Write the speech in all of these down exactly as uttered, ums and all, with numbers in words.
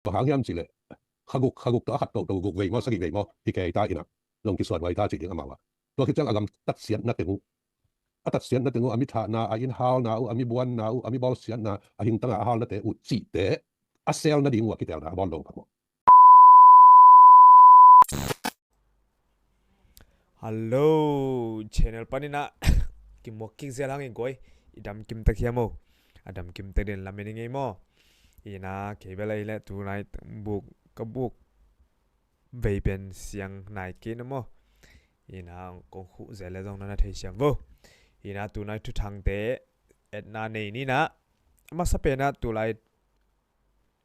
Bang hang hiam cih leh, kha guk, kha guk tawh a khat toto guk vei maw, sagih vei maw, hi kei ta in ah, zong kisuan huai ta cih ding amau ah. Tua khit ciang a gam tatsiatna teng uh, a tatsiatna teng uh, a mi thahna, a inn halna uh, a mi buanna uh, a mi bawlsiatna, a hingtang a halnate uh cihte a sel nading uh a kitelna a bawl lo phamawh. Hello, channel panin ah kimuak kik zel hang i guai, i dam kim tek hiam maw? A dam kim tek den lamen i ngei maw? Ina kei bel ahi leh tunai buk ka buk vei pen siang nai kei na maw? Ina kong khuh zel leh zong na na thei siam vo. Ina tunai thuthangte etna nei ni na. A masa pen ah tulai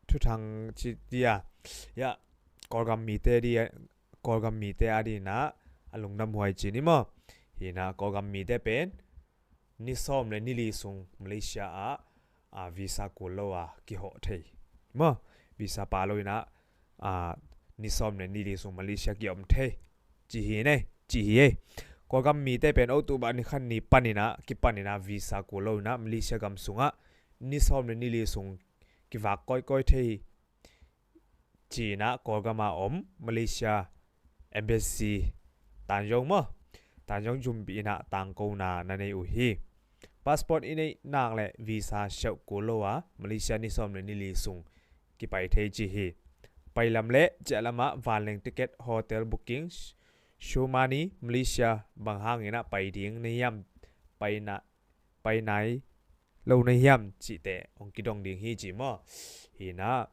thuthang ci dia, ya, Kawlgam mite dia, Kawlgam mite a dina a lungdam huai ci ni maw? Hina Kawlgam mite pen ni sawm le ni li sung Malaysia ah, ah, visa kul lo a kihawh thei maw? Visa pa lo ina, ah, ni sawm le ni li sung Malaysia kiom thei ci hi nei, ci hi ei. Kawlgam mite pen October ni khat ni panin ah, kipanin ah visa kul lo ina Malaysia gam sungah ni sawm le ni li sung kivak kawikawi thei ci-in ah Kawlgam a om Malaysia Embassy Tanjong maw, Tanjong zumbi in ah tangkona na nei uh hi. Passport i neih nak le visa siauh kul lo a Malaysia ni sawm le ni li sung kipai thei ci hi. Pailam le ciahlam ah vanleng ticket, hotel booking, show money, Malaysia bang hangin ah pai ding na hiam, pai na pai nai lo na hiam cihte hong kidong ding hi ci maw? Hina,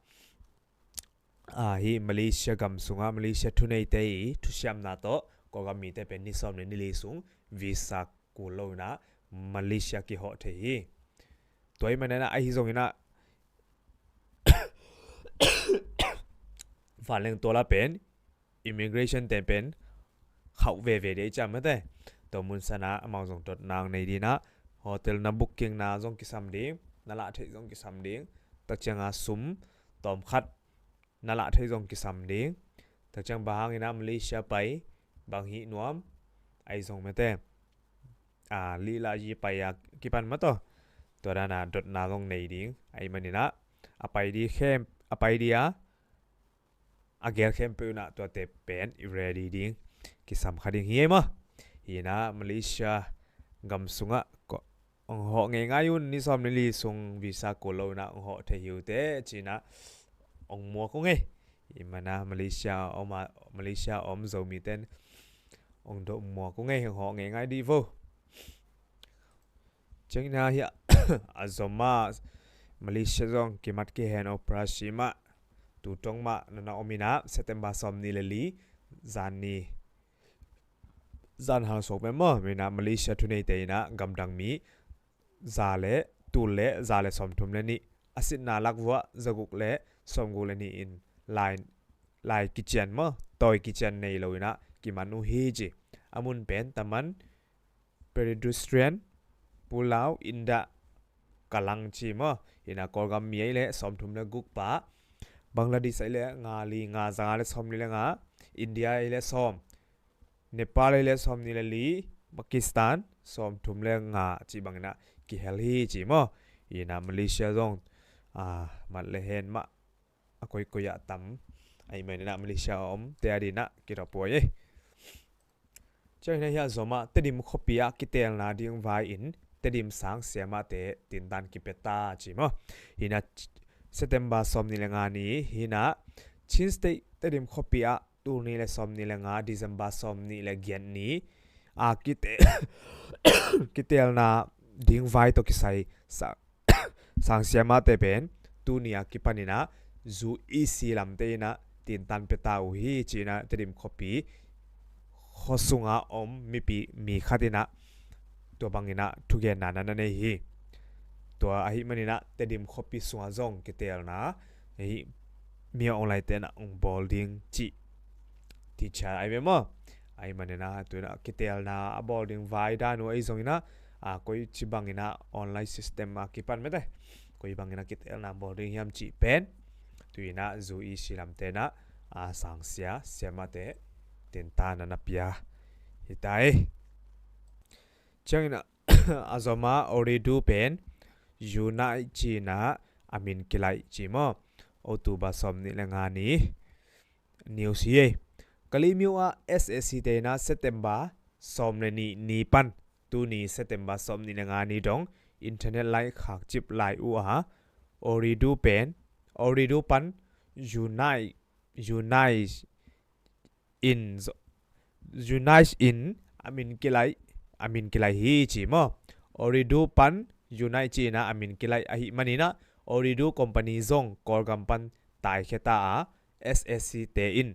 ah, hi Malaysia gam sungah Malaysia thuneite i thusiamna tawh Kawlgam mite pen ni sawm le ni li sung visa kul lo ina Malaysia kihawh thei hi. Tua i manena ahi zongina vanleng tuala pen immigration te pen khauh veve dei ciam mate. Tua mun sana amau zong dotna nei dina, hotel na booking na zong kisam ding, na lah theih zong kisam ding, takcianga sum tawm khat na lah theih zong kisam ding, takciang bang hangina Malaysia pai bang hih nuam, ai zong mate, a, lih lah yi pai a kipan mataw. Tua dana dotna zong nei ding ai manina a pai di khem, a pai di a a gel khempeuh inah tuate pen i ready ding kisam kha ding hi ei maw? Hina Malaysia gam sungah hong hawh ngeingai un, ni sawm ni li sung visa kul lo inah hong hawh thei hi uh teh cinah hong muak uh ngei. Himana Malaysia om a, Malaysia om Zomi ten hong doh muak uh ngei, hong hawh ngeingai dih vo. Ciangin hia a zom ah Malaysia zong kimat kihen operasi mah tutong mah nana om inah September sawm ni le li zan ni, zan hal suak pen maw, minah Malaysia thuneite inah gamdang mi za le tul le za le sawmthum le nih a sitna lak vuah zaguk le sawmguk le nih in lai, lai kician maw, tawi kician nei lo inah kiman uh hi ci. A mun pen Taman Perindustrian Pulau Indah Kelang ci maw. Hina Kawlgam mi ei le sawmthum le guk pa, Bangladesh ei le nga li, nga, za nga le sawm ni le nga, India ei le sawm, Nepal ei le sawm ni le li, Pakistan sawmthum le nga ci bang inah kihel hi ci maw. Hina Malaysia zong, ah, mat le hen mah a koikoi ah tam ai man inah Malaysia a om te a dinah kidop huai ei. Ciang hina hia zom ah Tedim khuapi ah kitelna ding vai in Tedim sang siamahte tintan kipia ta ci maw. Hina September sawm ni le nga ni hina Chin State Tedim khuapi ah tul ni le sawm ni le nga December sawm ni le giat ni a kite, kitelna ding vai tawh kisai sa, sang siamahte pen tuni a kipan inah zu E C lamte inah tintan pia ta uh hi cinah Tedim khuapi khuasunga om mipi mi khat inah tua bang inah thugenna na na nei hi. Tua ahi man inah Tedim khuapi sunga zong kitelna ahi mi a online te inah hong bawl ding cih teacher ai ve maw. Ai man inah tu inah kitelna a bawl ding vai dan uh ahi zong inah, a, koi ci bang inah online system a kipan mete, koi bang inah kitelna bawl ding hiam cih pen tu inah zu E C lamte inah, a, sangsia siamahte tintan a na pia hi ta ei. Ciang inah a zom ah Ooredoo pen Unite cinah a min kilaih ci maw. October sawm nih le nga ni news hi ei. Kalaymyo ah S S C te in ah September sawm le nih ni pan tuni September sawm nih le nga ni dong internet line khakcip lai uh a, Ooredoo pen, Ooredoo pan Unite, Unite in zo-, Unite in a min kilaih, a min kilaih hi ci maw. Ooredoo pan Unite ci-in ah a min kilaih ahih manin ah Ooredoo company zong Kawlgam pan taikhia ta a, S S C te in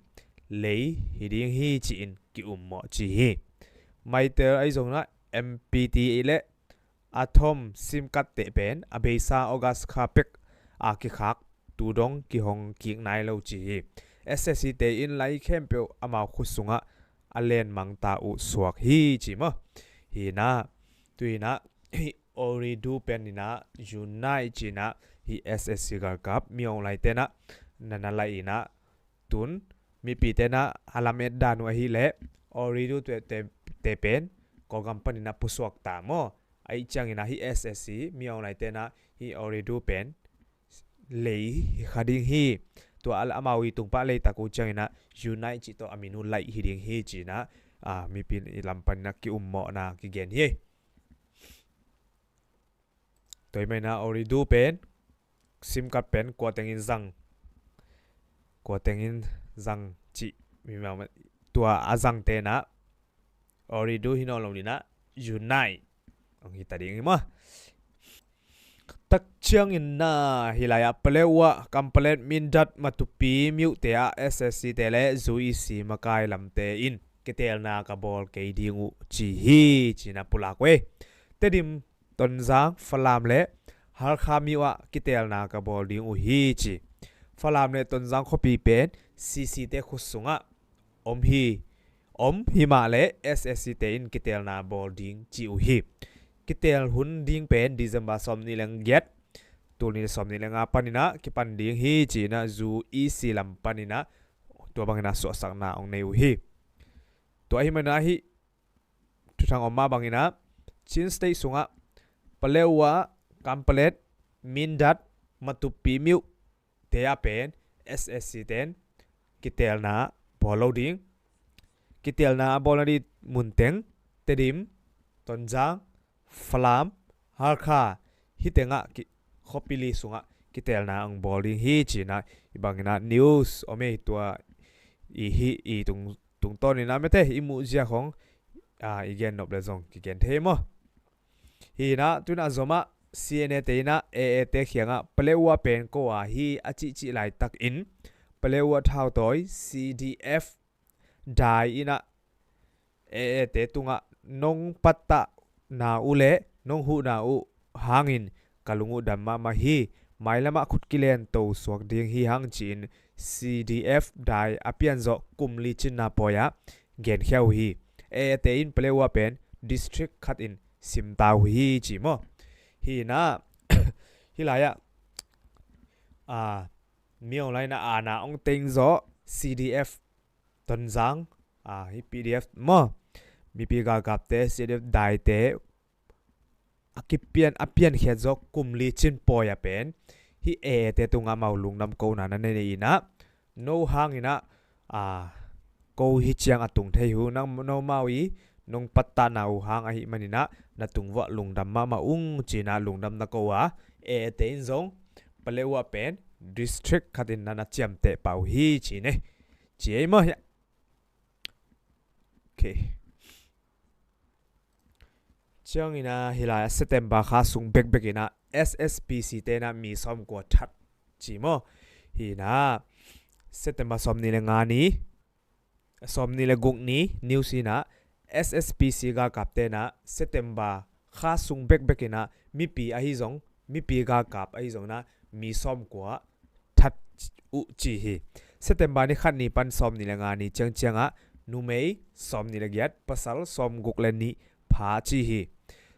lei hi ding hi ci-in ki-ummawh ci hi. Mytel ahi zongin ah M P T le Atom SIM card te pen a beisa August kha pek a kikhak tu dong kihong kik nai lo ci hi. S S C te in lai khempeuh amau khut sungah a lenmang ta uh suak hi ci maw. Hi in ah, tu in ah, hih Ooredoo pen in ah Unite ci-in ah hih S S C galkap Myaung Hlaing te in ah na na laih in ah, tun mipite in ah a lamet dan uh ahih leh Ooredoo te, te, te pen Kawlgam pan in ah pusuak ta maw. Ahih ciangin ah hih S S C Myaung Hlaing te in ah hih Ooredoo pen lei hi kha ding hi. Tua a, amau i tung pah lei tak uh ciangin ah Unite cih tawh a min uh laih hi ding hi ci-in ah, a, mipi lam pan in ah ki-ummawhna kigen hi. Tua ahih manin ah Ooredoo pen SIM card pen kua tengin zang, kua tengin zang cih, mi ma, tua a zangte in ah Ooredoo hi nawn lo in ah Unite hong hi ta ding hi maw. Tak ciangin ah hih lai-ah Paletwa, Kanpetlet, Mindat, Matupi, Myoke te ah S S C te le U E C makai lamte in kitelna ka bawl kei ding uh ci hi ci-in ah pulak uh ei. Tedim, Tonzang, Falam le Hakha Myo ah kitelna ka bawl ding uh hi ci. Falam le Tonzang khuapi pen C C te khut sungah om hi, om hi mah le S S C te in kitelna bawl ding ci uh hi. Kitel hun ding pen December sawm nih le giat, tul nih le sawm nih le nga pan in ah kipan ding hi ci-in ah U E C lam pan in ah tua bang in ah suahsakna hong nei uh hi. Tua ahih manin ah hih thuthang om mah bangin ah Chin State sungah Paletwa, Kanpetlet, Mindat, Matupi, Myoke te ah pen S S C ten kitelna bawl lo ding. Kitelna a bawlna ding munteng Tedim, Tonzang, Falam, Hakha, hih tengah ki-, khuapi li sungah kitelna hong bawl ding hi ci-in ah hih bangin ah news om ei. Tua i hih i tung, tungtawnin ah mite i muh ziak hong, a, i gen nop le zong kigen thei maw. Hi in ah tu in ah zom ah C N A te in ah A A te kiangah Paletwa pen ko a hi a cihcih laitakin Paletwa thautawi C D F dai in ah A A te tungah nong pattahna uh le nong huhna uh hangin ka lung uh dam mahmah hi. Mailamah khut kilen to suak ding hi hang ci-in C D F dai a pianzawh kum li cinna pawi ah genkhia uh hi. A A te in Paletwa pen district khatin sim ta uh hi ci maw. Hi in ah hih lai-ah, a, Myaung Hlaing in ah aana hong teng zawh C D F Tonzang, a, hih P D F maw, mipi galkapte, C D F daite a kipian, a piankhiat zawh kum li cin pawi ah pen hih A A te tungah amau lungdam kohna na nei in ah, no hangin ah, a, ko hi ciang a tung thei uh, nang, nomau i nong pattahna uh hang ahih manin ah na tung vuah lungdam mahmah ung ci-in ah lungdam na ko a, A A te in zong Paletwa pen district khatin na na ciamteh pah uh hi ci-in ei. Ci ei maw hiah. Ok. Ciangin ah hih lai-ah September kha sung bekbek in ah S S P C te in ah mi sawmkua that ci maw. Hi in ah September sawm nih le nga ni, sawm nih le guk ni news in ah S S P C galkapte in ah September kha sung bekbek in ah mipi ahi zong, mipi galkap ahi zong in ah mi sawmkua that uh ci hi. September ni khat ni pan sawm nih le nga ni ciangciang ah numei sawm nih le giat, pasal sawmguk le nih pha ci hi.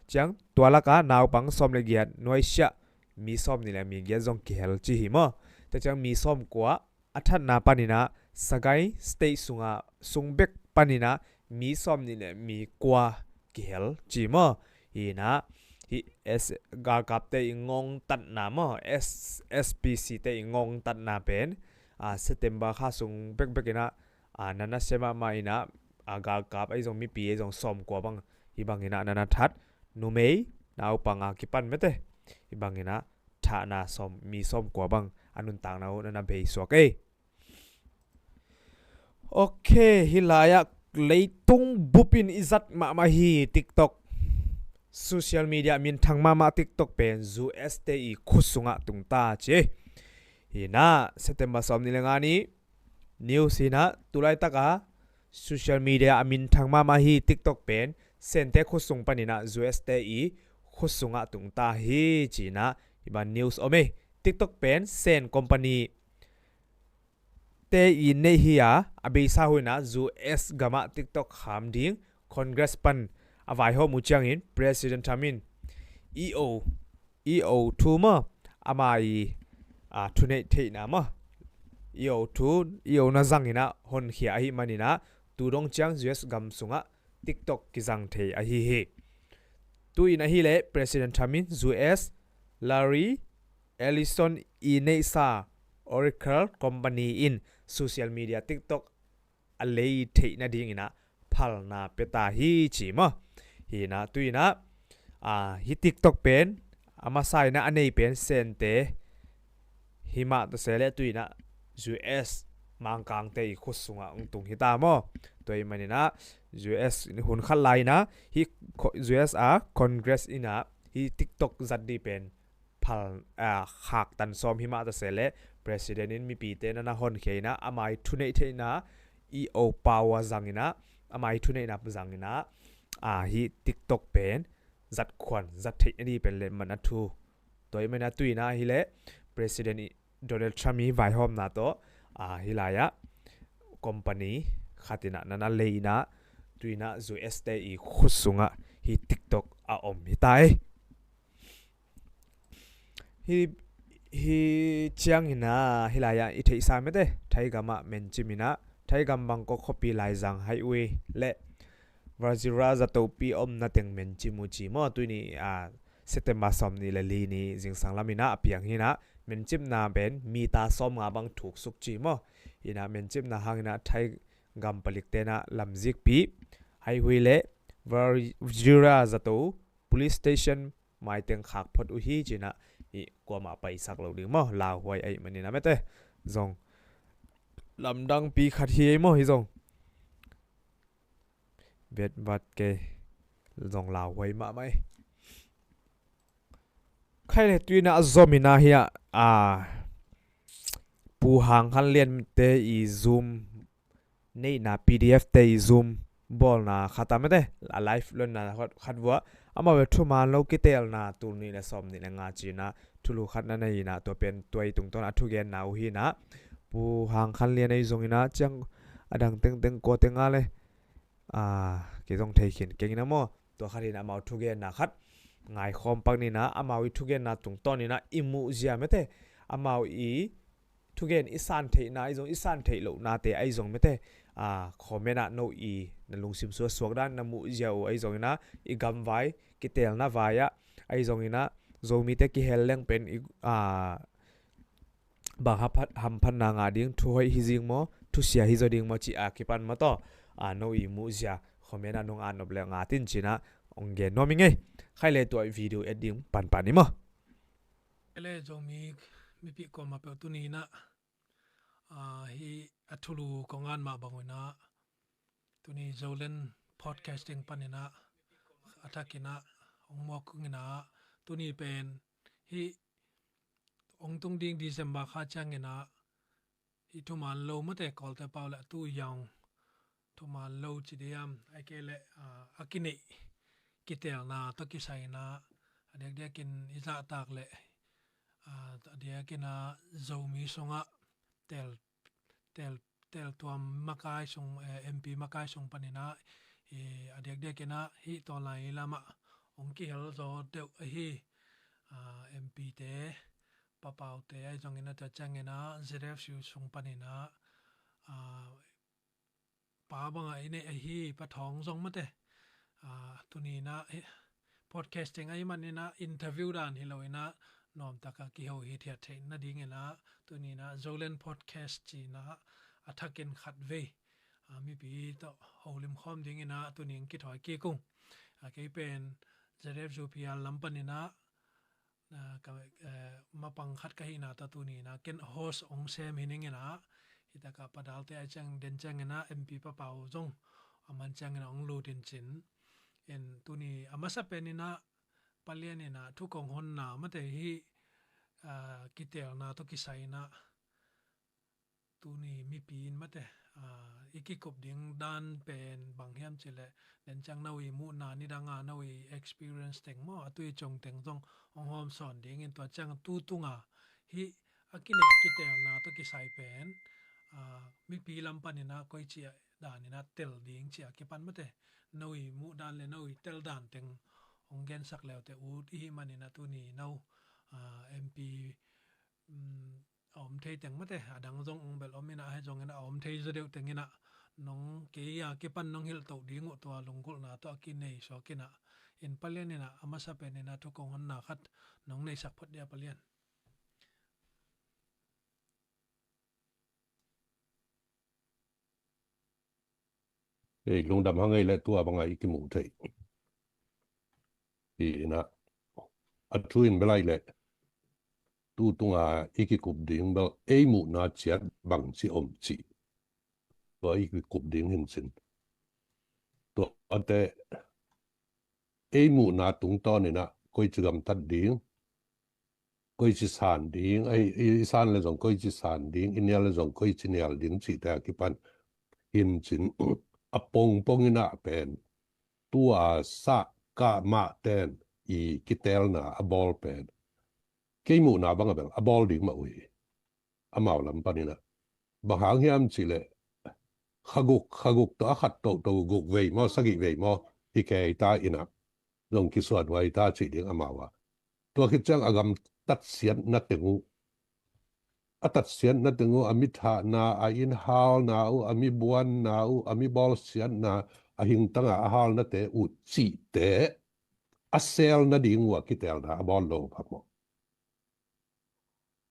Ciang tua lakah naupang sawm le giat, nuaisiah mi sawm nih le mi giat zong kihel ci hi maw. Tua ciang mi sawmkua a thatna panin ah Sagaing State sungah, sung bek panin ah mi sawm nih le mi kua kihel ci maw. Hi in ah Hih S galkapte i ngongtatna maw, S SPC te i ngongtatna pen a September kha sung bekbek inah a na nasia mahmah inah a galkap ahi zong mipi ahi zong sawmkua bang hih bang inah na na that. Numei naupang a kipan mete hih bang inah thahna sawm mi sawmkua bang a nuntakna uh na na beisuak ei. Ok, hih lai-ah leitung bupin i zat mahmah hi TikTok. Social media minthang mahmah TikTok pen US te i khut sungah tungta ci. Hinah September sawm ni le nga ni news hinah tulaitaka social media a minthang mahmah hi TikTok pen Sente khut sung paninah US te i khut sungah tungta hi cinah hih ban news om ei. TikTok pen Sen company te i neih hi a, a beisa huina US gamah TikTok kham ding Congress pan a vaihawm uh ciangin President Trump in i o i o thu maw ama i a thuneih theihna maw i o thu i o na zanginah honkhia ahi maninah tu dong ciang US gam sungah TikTok kizang thei ahi hi. Tu in ahileh President Trump in US Larry Ellison i neihsa Oracle company in social media TikTok a lei theih nadinginah phalna pia ta hi ci maw. Hinah tu inah a hih TikTok pen a masa inah a nei pen Sente himah tase le tu inah US mangkangte i khut sungah ung tung hita maw. Tua i maninah US hun khat lai inah hih US a Congress inah hih TikTok zat di pen phal a khaktan sawm himah tase le President in mipite na na honkhia inah ama i thuneih theihna i o power zanginah ama i thuneihna zanginah a hih TikTok pen zat khuan zat theih na di pen le man a thu. Tua i maninah tu inah hileh President i Donald Trump i vaihawmna tawh a hih lai-ah company khatinah na na lei inah tu inah US te i khut sungah hih TikTok a om hita ei. Hih hih cianginah hih lai-ah i theihsa mete Thaigamah mencim inah Thaigam Bangkok khuapi laizang highway le Vajira zatopi omna teng mencim uh ci maw. Tu ni a September sawm ni le li ni zingsang laminah a piang hinah mencimna pen mita sawm nga bang thuksuk ci maw. Inah mencimna hanginah Thaigam palikte inah lamzikpi highway le Vajira zato police station maiteng khak phot uh hi cinah i kuamah paisak lo ding maw. Lauhuai ahi maninah mete zong lamdangpi khat hi ei maw hi zong. Vetvat kei zong lauhuai mahmah ei. Khaile tu inah a zominah hiah a Pu Hang Khan Lian te i Zoom neihna PDF te i Zoom bawlna khat a mete a live luanna khat vua amau ve thuman lo kitelna tul nih le sawm nih le nga cinah thulu khat na nei inah tua pen tua i tungtawn a thugenna uh hinah Pu Hang Khan Lian ei zonginah ciang a dang tengteng kua teng a le a kei zong thei khin keng inah maw. Tua khat hinah amau thugenna khat ngaikhawm pak ninah amau i thugenna tungtawn inah i muhzia mete amau i thugen i san theihna ahi zong i san theih lohnate ahi zong mete a comment ah no i na lungsim suaksuak dan na muhzia uh ahi zonginah i gamvai kitelna vai-ah ahi zonginah Zomite kihel leng pen i a bang hamphatna ngah ding thu hoih hi zing maw thusia hi zaw ding maw ci a kipan maw taw a no i muhzia comment ah nong at nop le ngat in cinah ong gen nuam i ngei. Khaile tua video et ding panpan i maw. Ele Zomi mipi kuamah peuh tuni inah a hih a thulu kong at mah bang inah tuni Zoland podcasting paninah a thakinah ong muak inah tuni pen hih ong tung ding December kha cianginah hih thuman lo mate Kawlte pau le a tu yaung thuman lo ci diam ai kei le a kineih kitelna tawh kisai inah a diakdiakin i zahtak le a diakin a Zomi sungah tel tel teltuam makai sung MP makai sung paninah a diakdiakin ah hih tawnlai lamah ong kihel zaw deuh ahi. MP te papaute ahi zongin a tua ciangin ah ZFU sung paninah pa bangah i neih ahi pa thawng zong mate tuninah Podcasting ahih manin ah interview dan hi lo in ah, nuamtak a kiho hithiat theih nadingin ah tuni in ah Zoland Podcast ci in ah a thakin khatvei a mipi tawh holim khawm dingin ah tuni in kithawi kik ung. A kei pen Z F U P R lam panin ah, a, ka, eh, mapang khat ka hihna tawh tuni in ah ken host hong sem hi ning in ah, hi tak ah Pa Dalte a ciang den ciangin ah M P Pa Pau zong a man ciangin ah hong lut in cin. In tuni a masa pen in ah Pa Lian in ah thu kong honna mate hih, a, kiteelna tawh kisai in ah tuni mipi in mate, a, i kikup ding dan pen bang hiam cih leh, den ciang no i muhna nidang a no i experience teng maw, a tui cong teng zong hong hawm sawn dingin tua ciang tu tung a hih a kineih kiteelna tawh kisai pen, a, mipi lam panin ah koici dan in ah tel ding ci a kipan mate, no i muh dan le no i tel dan teng hong gensak leute ut i hih manin ah tuni no, a, M P, um, a om thei teng mate, a dang zong ong bel om in ah, ahi zongin ah a om thei zaw deuh teng in ah nong kei a kipan nong hilh toh ding uh tua lunggulhna tawh a kinei suak in ah, in Pa Lian in ah a masa pen in ah thu kong honna khat nong neisak phot dia Pa Lian. Ei, lungdam hang ei le tua banga i kimuh thei. Hi in ah, a thu in bel ai le tu tunga i kikup ding bel ei muhna ciat bang ci om ci. Tua i kikup ding hin cin. Tua ate ei muhna tungtawn in ah koici gamtat ding, koici san ding, ei, i san le zong koici san ding, i nial le zong koici nial ding cihte a kipan hin cin a pongpong in ah pen tua sah kah mah ten i kiteelna a bawl pen kei muhna bang a bel a bawl ding mah uh hi. Amau lam panin ah bang hang hiam cih leh kha guk, kha guk tawh a khat toto guk vei maw, sagih vei maw hi kei ta in ah zong kisuan huai ta cih ding amau ah. Tua khit ciang a gamtat siatna teng uh, a tat siatna teng uh, a mi thahna, a inn halna uh, a mi buanna uh, a mi bawl siatna, a hingtanga a halnate uh cihte a sel nading uh a kiteelna a bawl lo phamawh.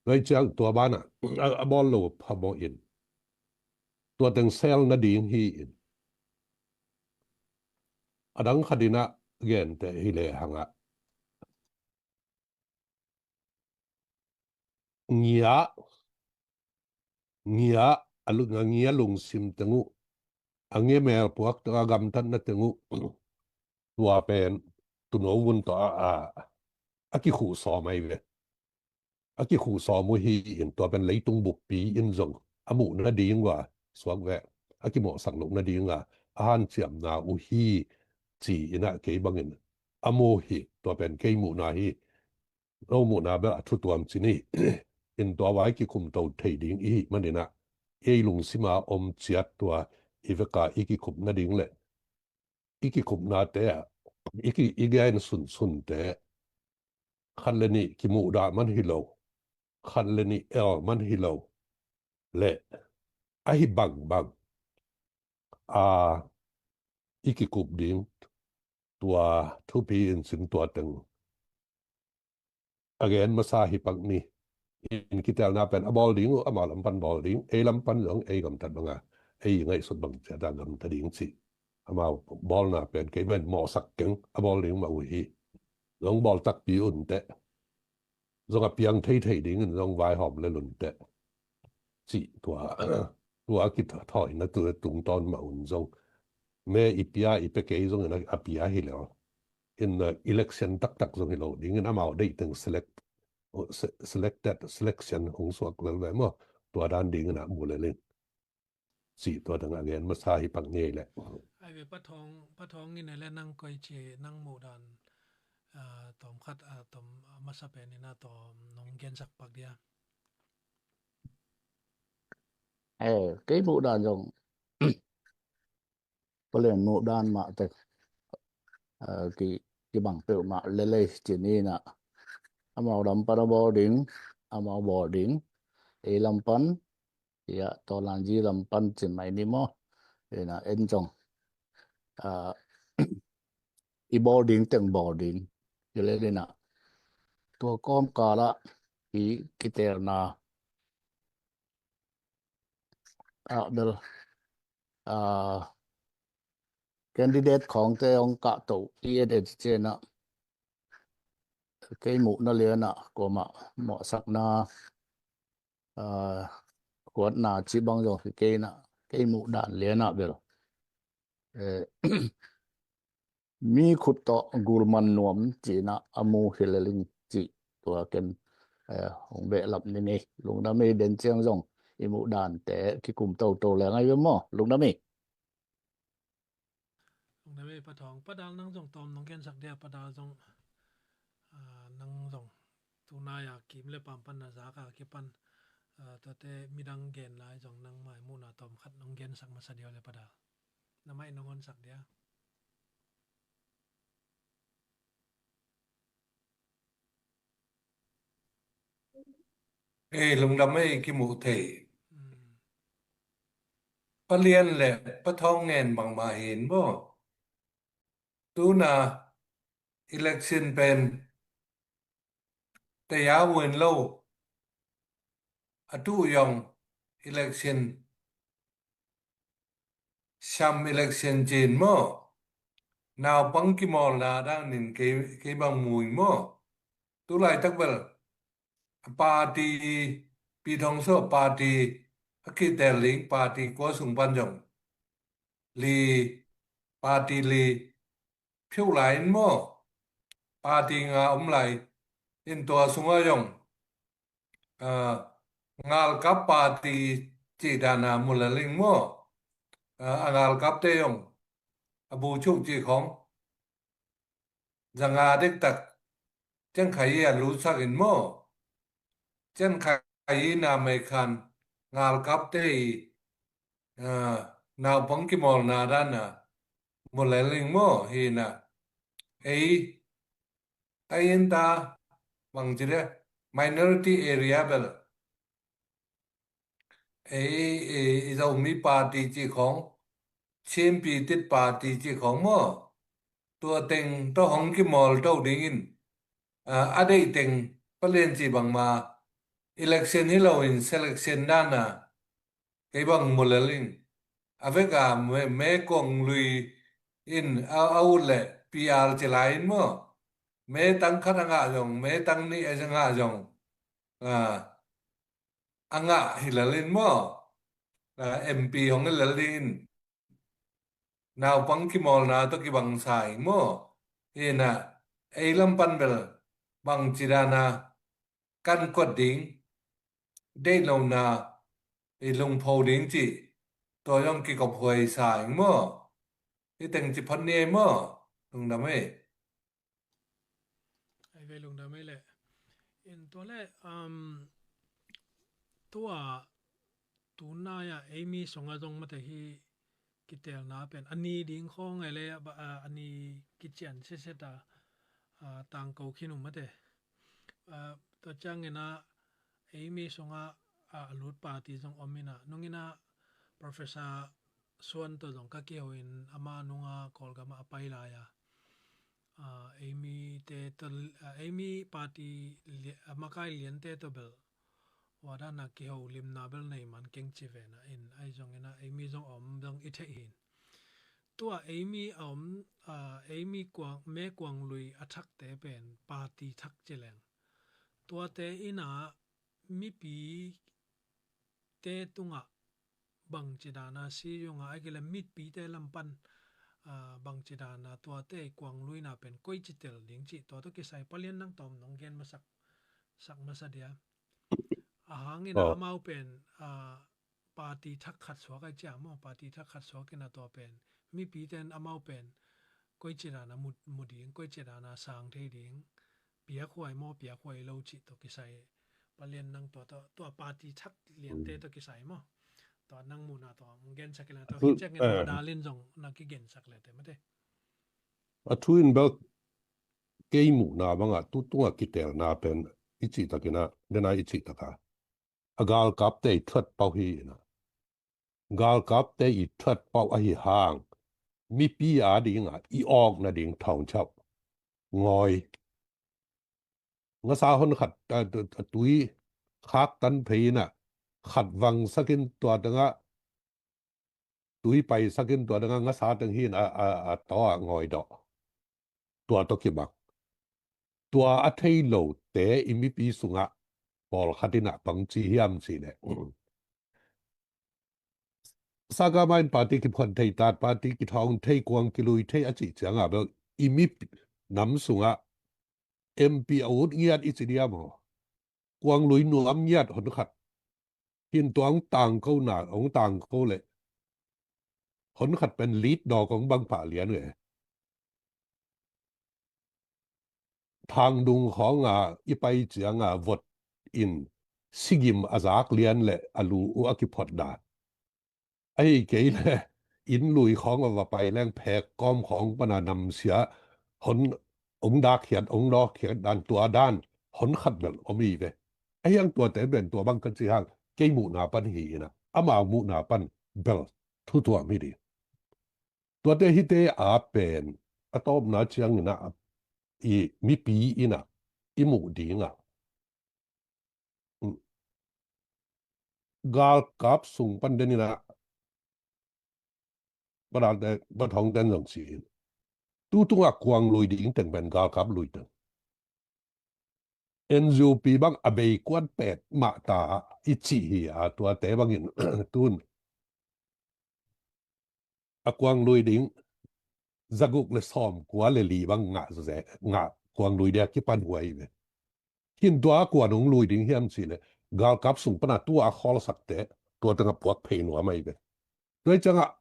Tua hi ciang tua banah a, a bawl lo phamawh in tua teng sel nading hi in, a dang khat in ah gente hi le hang ah ngia, ngia, a lu-, a ngia lungsim teng uh, a ngia melpuak teng, a gamtatna teng uh, tua pen tuuno vun tawh a, a, a kikhuh sawm ahi ve. A kikhuh sawm uh hi in tua pen leitung buppi in zong a muh nading uh a suak ve, a kimawhsak loh nading a, a hanciamna uh hi ci in ah kei bangin a mu hi. Tua pen kei muhna hi. No muhna bel a thu tuam ci ni. In tua vai kikum to thei ding i hih manin ah ei lungsima om ciat tua i veka i kikup nading le i kikupnate ah i ki, i gen sunsunte khat le nih kimuhdah man hi lo, khat le nih el man hi lo le ahi bangbang a i kikup ding tua thupi in cin tua teng a gen masa hi pak ni. In kiteelna pen a bawl ding uh, amau lam pan bawl ding, ei lam pan zong ei gamtat banga ei ngaihsut bang ciata gamta ding cih amau bawlna pen kei pen mawhsak keng, a bawl ding mah uh hi. Zong bawl takpi un teh, zong a piang theithei dingin zong vaihawm le lun teh cih tua, tua kithawina tu tungtawn mah un zong me i pia i pe kei zongin a pia hi lo. In, uh, election taktak zong hi lo dingin amau deih teng select, uh, se-, selected, selection hong suak lel ve maw? Tua dan dingin a mu lel in cih tua dang a gen masa hi pak ngei le. Ai ve, Pa Thawng, Pa Thawng in le nang koici nang muh dan, ah, tawm khat, ah, tawm, ah, masa pen in a tawm nong gensak pak dia. Eh, kei muh dan zong Pa Lian muh dan mah tek, ah, ki, kibang peuhmah lelei ci ni in a, amau lam pan a bawl ding, amau bawl ding, ei lam pan, ia, tawlanzi lam pan ci mai ni maw? Ina en zong, ah, i bawl ding teng bawl ding, Hi lel inah tua kawmkal ah i kitelna ah bel, ah, candidate khawngte hong kahto i et et cianah kei muhna lianah kuamah mawhsakna, ah, huatna cih bang zong hi kei inah kei muh dan lianah bel, eh, mi khut tawh gulman nuam cinah a mu hi lel ing cih tua ken, eh, hong behlap ni ngei. Lungdam ei, den ciang zong i muh dante kikum toto leng ahi ve maw? Lungdam ei. Lungdam ei Pa Thawng, Pa Dal nang zong tawm nong gensak dia, Pa Dal zong, ah, nang zong tunai a kim le pam pan na zak a kipan, ah, tuate midang gen lai zong nangmah i muhna tawm khat nong gensak masa dia le Pa Dal. Na mai nong honsak dia. Ei, lungdam ei, kimuh thei. Mm. Pa Lian le Pa Thawng ngen bangmah hi in maw? Tuna election pen taya uh in lo, a tu zong election, sam election cin maw? Naupang kimawlna danin kei, kei bang mu in maw? Tu laitak bel a party, Pi Thawng Sua party a kitel ding party kua sung pan zong li, party li phiu lai in maw? Party nga om lai in tua sungah zong, ah, ngalkap party cih dana mu lel ing maw? Ah, a ngalkapte zong a bu cuh cih khawng zanga dektak ciangkhai a lutsak in maw? Ciangkhai i na meikhan ngalkapte i, ah, naupang kimawlna dana mu lel ing maw? Hi na ei, ei in ta bang ci dia, minority area bel ei, ei, ei Zomi party cih khawng, Chin Pi Tit party cih khawng maw? Tua teng tawh hong kimawl to dingin, ah, a deih teng Pa Lian cih bangma election hi loin selection dana kei bang mu lel ing. A vek a me, me kuang lui in a, a ut le P R ci lai in maw? Me tang khat a ngah zong, me tang nih a ngah zong, ah, a ngah hi lel in maw? Ah, M P hong hi lel ding in naupang kimawlna tawh kibang sa ing maw? Hi na ei lam pan bel bang ci dana kan kuat ding, deih lona i lungpho ding cih tua zong kikop huai sa ing maw? Hi teng ci phot ni ei maw? Lungdam ei. Ai ve, lungdam ei leh. In tua leh, um, tua tunai a ei mi sungah zong mate hi kitelna pen a ni ding khawng ei leh a, a ni kician siasia ta, a, tangko khin uh mate. A, tua ciangin a ei mi sungah a, a lut party zong om in a, nung in a Professor Suan tawh zong ka kiho in ama nunga Kawlgam ah a pai lai a, a, ei mite tawh, a, ei mi party lia-, a, makai liante tawh bel wadana kiho limna bel nei man keng ci ve na in, ahi zongin a ei mi zong a om zong i theih hin. Tua ei mi a om, a, ei mi kuang, me kuang lui a thakte pen party thak ci leng, tuate in a mipi te tungah bangci dana si zongah a kile mipite lam pan, a, bangci dana tuate kuang luina pen koici tel ding cih tua tawh kisai Pa Lian nang tawm nong gen masak, sak masa dia. A hangin a, oh, amau pen, a, party thak khat suak ai cia maw, party thak khat suak in a tua pen mipite in amau pen koici dana mu, mu ding, koici dana sang thei ding, piakhuai maw, piakhuai lo cih tawh kisai. Pa Lian nang tua, tua, tua party thak liante, mm, tawh kisai maw? Tua nang muhna tua, mm, gensak in la tua, a thu, hi ciangin, eh, Pa Dal in zong na kigensak le te mate. A thu in bel kei muhna bangah tu tunga kitelna pen i cih takin a, dena i cih taka a galkapte i thuat pau hi in a. Galkapte i thuat pau ahi hang mipi a dinga i awk nading thawngchauh ngawi ngasa hon khat, a, a, a tui khak tan phei in ah, khat vangsak in tua tengah tui paisak in tua dangah ngasa teng hi in a, a, a taw ah ngawi dawh. Tua tawh kibang. Tua a thei lote i mipi sungah pawlkhat in ah bang ci hiam cih leh, Sakama in party kiphuan thei, tat party kithawng thei, kuang kilui thei a cih ciangah bel i mi nam sungah M P a ut ngiat i ci diam aw. Kuang lui nuam ngiat hon khat. Hin tua hong tangko na, hong tangko leh hon khat pen lead dawk hong bang pah lian ve. Thangdung khawng a i pai ciang a vot in sigim a zak lian leh a lu uh a kiphot dan. Ahi kei leh inn lui khawng a va pai leng phek kawm khawng pan a namsia hon hong dakkhiat, hong dawkkhiat dan, tua dan hon khat bel om hi ve. Ahi hang tuate pen tua bang ka ci hang kei muhna pan hi in ah, amau muhna pan bel thu tuam hi ding. Tuate hite a pen a tawpna ciang in ah i mipi in ah i muh ding ah, galkap sung pan den in ah, ba dang te, ba thawng ten zong ci in. Tu tungah kuang lui ding teng pen galkap lui teng. N U P bang a bei kuan pet mah ta i cih hi a, tuate bangin tun a kuang lui ding zaguk le sawm kua le li bang ngah ze, ngah kuang lui dia kipan huai ve. Hin tua a kuan hong lui ding hiam cih leh galkap sung pan a tua a khawlsakte tua tengah puak phei nuam ahi ve. Tua hi ciangah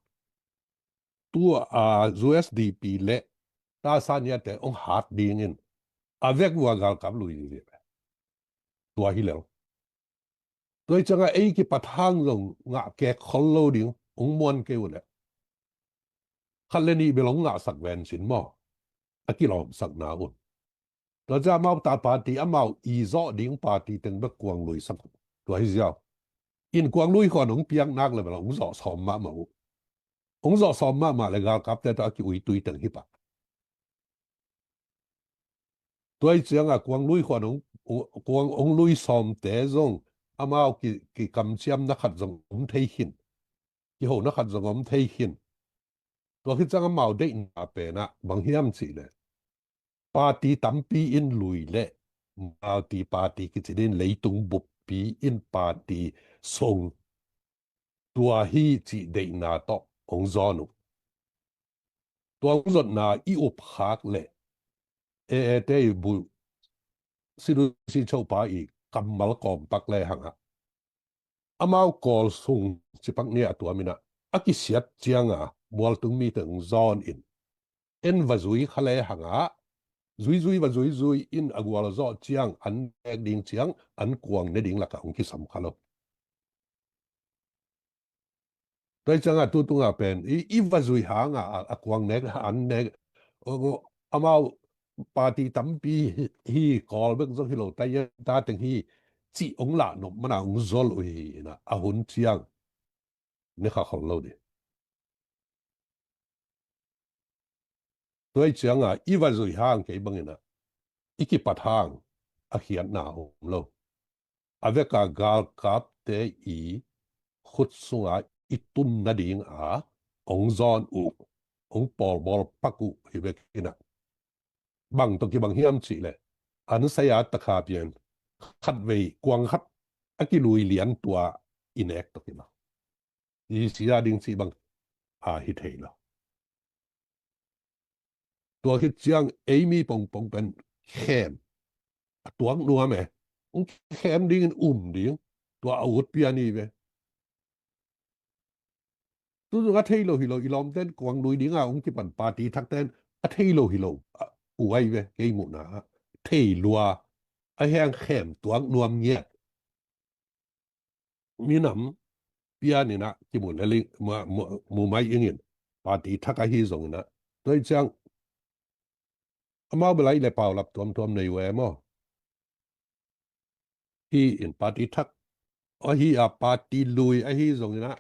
tua, a, U S D P le Tanzania te hong hat dingin a vek uh a galkap lui ding hi ve. Tua hi lel. Tua hi ciangah ei kipat hang zong ngah kek khol lo ding, hong muan kei uh leh khat le nih bel hong ngahsak ven cin maw, a kilawmsakna un. Tua ciang amau ta party, amau i zawh ding party teng bek kuang lui sak uh. Tua hi ziau. In kuang lui khuan hong piak nak le bel hong zawh sawm mahmah uh. Hong zawh sawm mahmah le galkapte tawh a ki-uitui teng hi pah. Tua hi ciangah kuang lui khuan hong, kuang hong lui sawmte zong amau ki, kikamciamna khat zong om thei khin. Kihona khat zong om thei khin. Tua khit ciang amau deihna pen ah bang hiam cih leh party tampi in lui leh multi party kici ding, leitung buppi in party sung, tua hi cih deihna tawh hong zawn uh. Tua hong zotna i up khak leh A A te i bu sidusi chopa i kammal kawmpak le hang ah, amau kawl sung cipak ni a tuam in ah a kisiat ciang a mualtung mite hong zawn in, en va zui kha le hang ah, zuizui va zuizui in a gualzawh ciang an nek ding ciang an kuang ne ding lakah hong kisam kha lo. Tua hi ciangah tu tungah pen i, i va zui hang a, a, a kuang nek, an nek, o, o, amau party tampi hi, hi, kawl bek zong hi lo, tai ta teng hi cih hong lah nop man a hong zol uh hi in ah, a hun ciang ne kha khol lo ding. Tua hi ciangah i va zui hang kei bang in ah i kipat hang a khiatna om lo. A vek a galkapte i khut sungah i tun nading a hong zawn uh, hong pawlbawl pak uh hi bek in ah, bang tawh kibang hiam cih leh an sai a takha pian khatvei kuang khat a kilui lian tua i nek tawh kibang. I sia ding cih bang a hi thei lo. Tua khit ciang ei mi pongpong pen khem a tuak nuam e. Hong khem dingin um ding, tua a ut pian hi ve. Tu zong a thei lo hi lo, i lawmten kuang lui ding a hong kipan party thakten a thei lo hi lo, a, uh ahi ve, kei muhna ah thei lua. A heng khem tuak nuam ngiat. Minam pian in ah kimu le ling, mu, mu, mu mai ing in, party thak ahi zong in ah. Tua hi ciang amau bel a i le paulap tuamtuam nei uh e maw. Hi in party thak ahi a, party lui ahi zong in ah,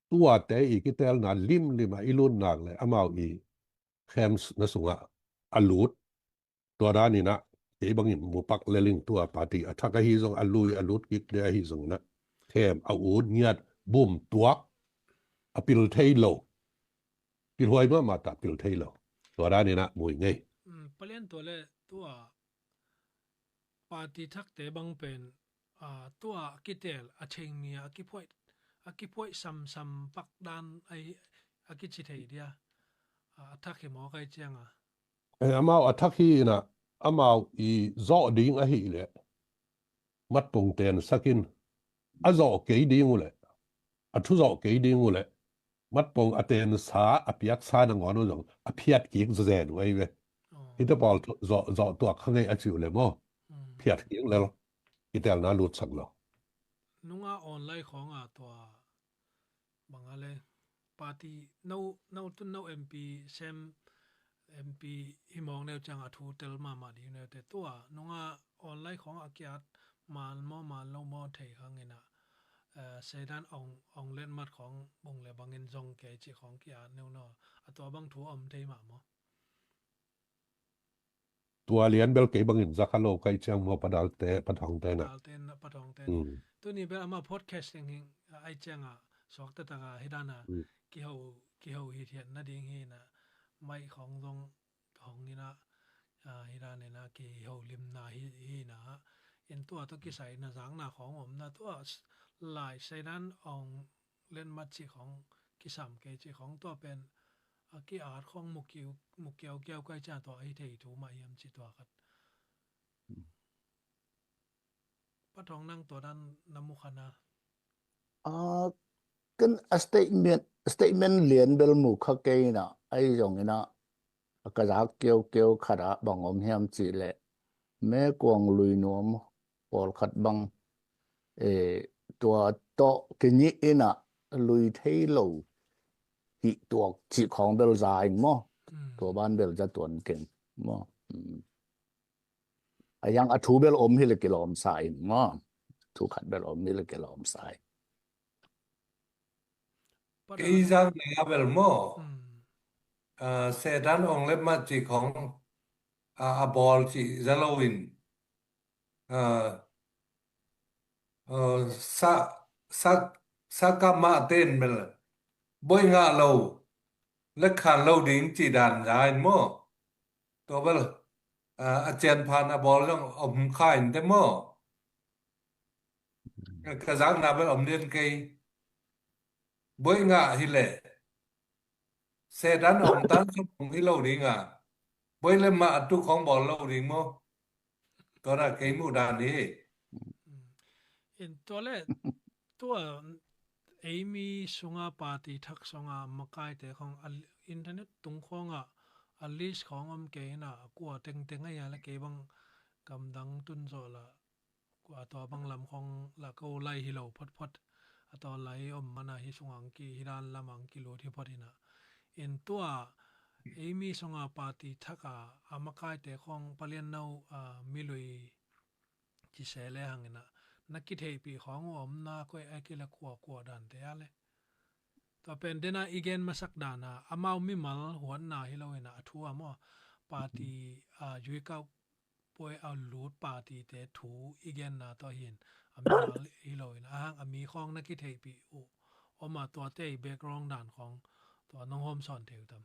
tuate i kitelna limlim a i lut nak leh amau i khem na sungah a lut. Tua dan in ah kei bangin mu pak le ling tua party a thak ahi zong a lui a lut kik de ahi zong na. Them a ut ngiat bum tuak a pil thei lo. Pil huai mahmah ta pil thei lo. Tua dan ina mui ngei. Mm, palian tua le tua party thakte bang pen, ah, tua a kitel a thengmi a kiphuai, a kiphuai samsam pak dan ai a kici thei dia. Ah, a thak hi maw kai cianga. Eh, amau a thak hi ina amau i zawh ding ahi le matpong ten sakin a zawh kei ding uh le a thu zawh kei ding uh le matpong a tensa a piaksa nangawn uh zong a phiat kik zazen uh ei ve. Oh. Hita pawl zawh, zawh tuak kha ngei a ci uh le maw. Mm. Phiat kik le lo. Kitelna lutsak lo. Nunga online khawng a tua bang a le party no, no tun no M P sem M P hi mawng neu ciang a thu tel mahmah ding neu te tua nunga online khawng a kiat man maw man lo maw thei khang ina, eh, Satan ong, ong let mat khawng bung le bangin zong kei ci khawng kiat neu no a tua bang thu om thei mah maw. Tua lian bel kei bangin za kha lo kai ciang maw padalte pathongte na. Padalte na pathongte. Mm. Tuni bel ama podcast ding hing ai cianga suak tataka hidana. Mm. Kiho, kiho hi thian na ding hi na mai khawng zong hong ina, ah, hidana ina kiho limna hi, hi na. In tua to kisai na zang na khawng om na tua lai Satan ong len mat ci khawng kisam kei ci khawng tua pen a ki at khawng mu kiau, mu kiau kiau kai ciang tua ahi thei thu mah hiam ci tua khat. Pathong nang tua dan na mu kha na. Ah, kan a statement, statement lian bel mu kha kei na ai zong ina a ka zak kiau kiau khat a bang om hiam ci le me kuang lui nuam pawl khat bang, eh, tua tawh kinih ina lui thei lo hi tuak ci khawng bel za in maw. Mm. Tua ban bel za tuan keng maw. Mm. A yang a thu bel om hi le kilawm sa in maw. Thu khat bel om hi le kilawm sa in. Kei zang na bel maw. Mm. Ah, Satan ong let mat ci khawng, ah, a bawl ci za lo in. Ah, ah, sa, sa, sa ka mah ten bel boi ngah lo le khan lo ding ci dan za in maw. Tua bel, ah, a cian phan a bawl zong om kha in te maw. Ka, ka zakna bel om lian kei. Boi ngah hi le Satan ong tan sum ong hi lo ding a. Boi le mah a tu khawng bawl lo ding maw. Tua na kei mu dan hi. In tua le tua eimi sunga party thak sunga makaite khawng a internet tung khawng a a list khawng om kei na kua tengteng a ya le kei bang gamdang tun zawh la kua tua bang lam khawng la ko lai hi lo photphot a tua lai om mana hi sunga ang ki hi dan lam ang ki lut hi phot ina. In tua eimi sunga party thak a a makaite khawng palian no a milui ci se le hang ina na kitheihpih khawng uh om na koi a kila kua kua dan te a le. Tua pen dena i gen masak dana amau mimal huatna hi lo ina a thu a maw party a yuikau puai a lut party te thu i genna tawh hin a mimal hi lo ina a hang a mi khawng na kitheihpih uh om a tua te i background dan khawng tua nong hawm sawn thei uh tam.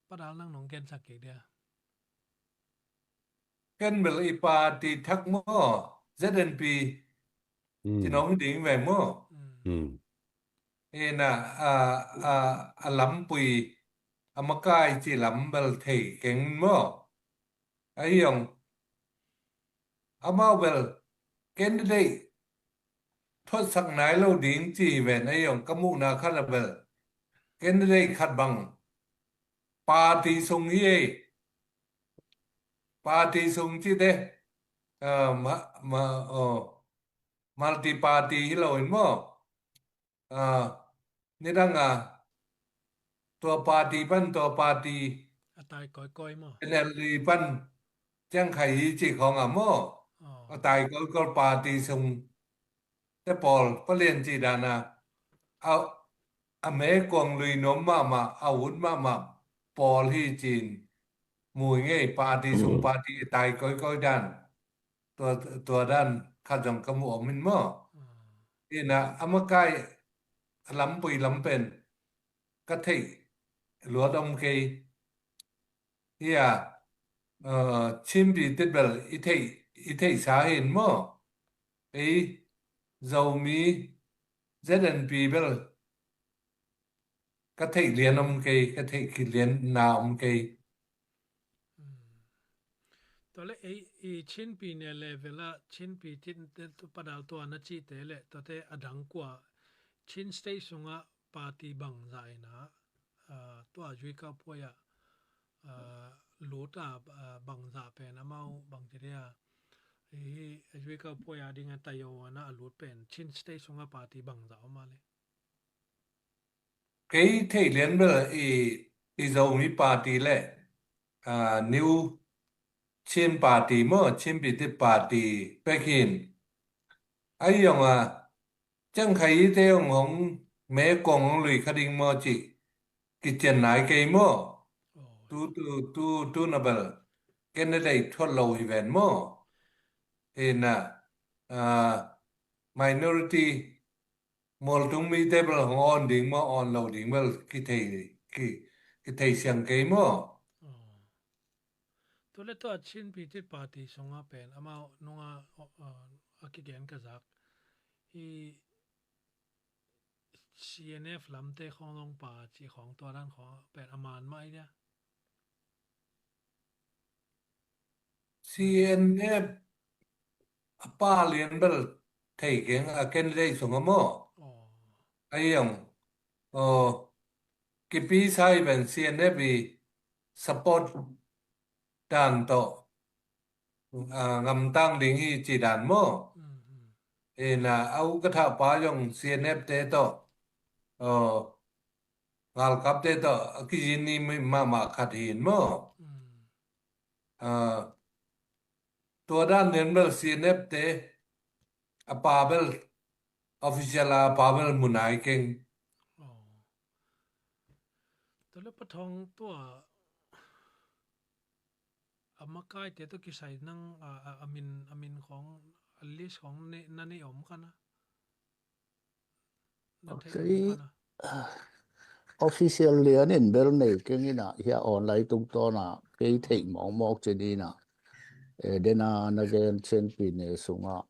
Padal nang nong gensak kik dia. Ken bel i party thak maw Z N P. Mm. Ci nong ding ve maw. Mm. Mm. Ina a, a, a lampui a makai ci lam bel thei keng maw. Ahi ong amau bel candidate thotsak nai lo ding ci hi ven ahi ong ka muhna khat a bel candidate khat bang party sung hi ei. Party sung ci te, ah, ma, ma, oh, multi party hi lo in maw. Ah, nidang a tua party pan tua party a tai kawikawi maw. N L D pan ciang khai hi ci khawng a maw. Oh. A tai kawikawi party sung te pawl palian ci dan a a, a me kuang lui nuam mahmah a ut mahmah pawl hi ci-in mu i ngei, party sung party tai koikoi dan. Tua, tua dan khat zong ka mu om in maw. Ina a makai a lampui lam pen ka theih luat om kei. Hia, uh, Chin pitit bel i theih, i theihsa hi in maw. Ei Zomi Z N P bel ka theih lian om kei, ka theih kilian na om kei. Tua le ei i Chin pi ne level a Chin pitit te tu padal tua na cihte le tuate a dang kua Chin State sungah party bangzah ina, ah, tua Zui Kau Puai ah, ah, lut a, ah, bangzah pen amau bangci dia, i Zui Kau Puai a ding a tayo ana a lut pen Chin State sungah party bangzah om a le. Kei theih lian bel i, i Zomi party le, ah, New Chin Party maw, Chin pitit party pek hi in. Ai zong a, ciang khai i te hong hong me kong hong lui kha ding maw ci kician nai kei maw. Tu, tu, tu, tu na bel candidate thuat lo hi ven maw. Ina, ah, minority mualtung mite bel hong awn ding maw, awn lo ding bel kithei, ki, kithei siang kei maw. Tua le tua Chin pitit party sungah pen amau nunga, uh, a kigen ka zak i C N F lamte khong zong pa ci khong tua dan khong pen a man mah i dia. C N F a pa lian bel thei keng a candidate sungah maw. Ai zong, oh, kipi sa i pen C N F i support dan tawh, ah, ngamtang ding hi ci dan maw. Ina a u ka thah pa zong C N F te tawh, oh, ngalkapte tawh a kizin ni mahmah khat hi in maw. Ah, tua dan lian bel C N F te a pa bel official a pa bel mu nai keng. Tua le pathong tua a makaite tawh kisai nang a, a, a min, a min khong, a list khong ne, na nei om kha na. Na thei om kha na. Official lian in bel nei keng ina hia online tungtawn a kei theih mawkmawk ci dina. E, dena na gen Chin pi ne sungah,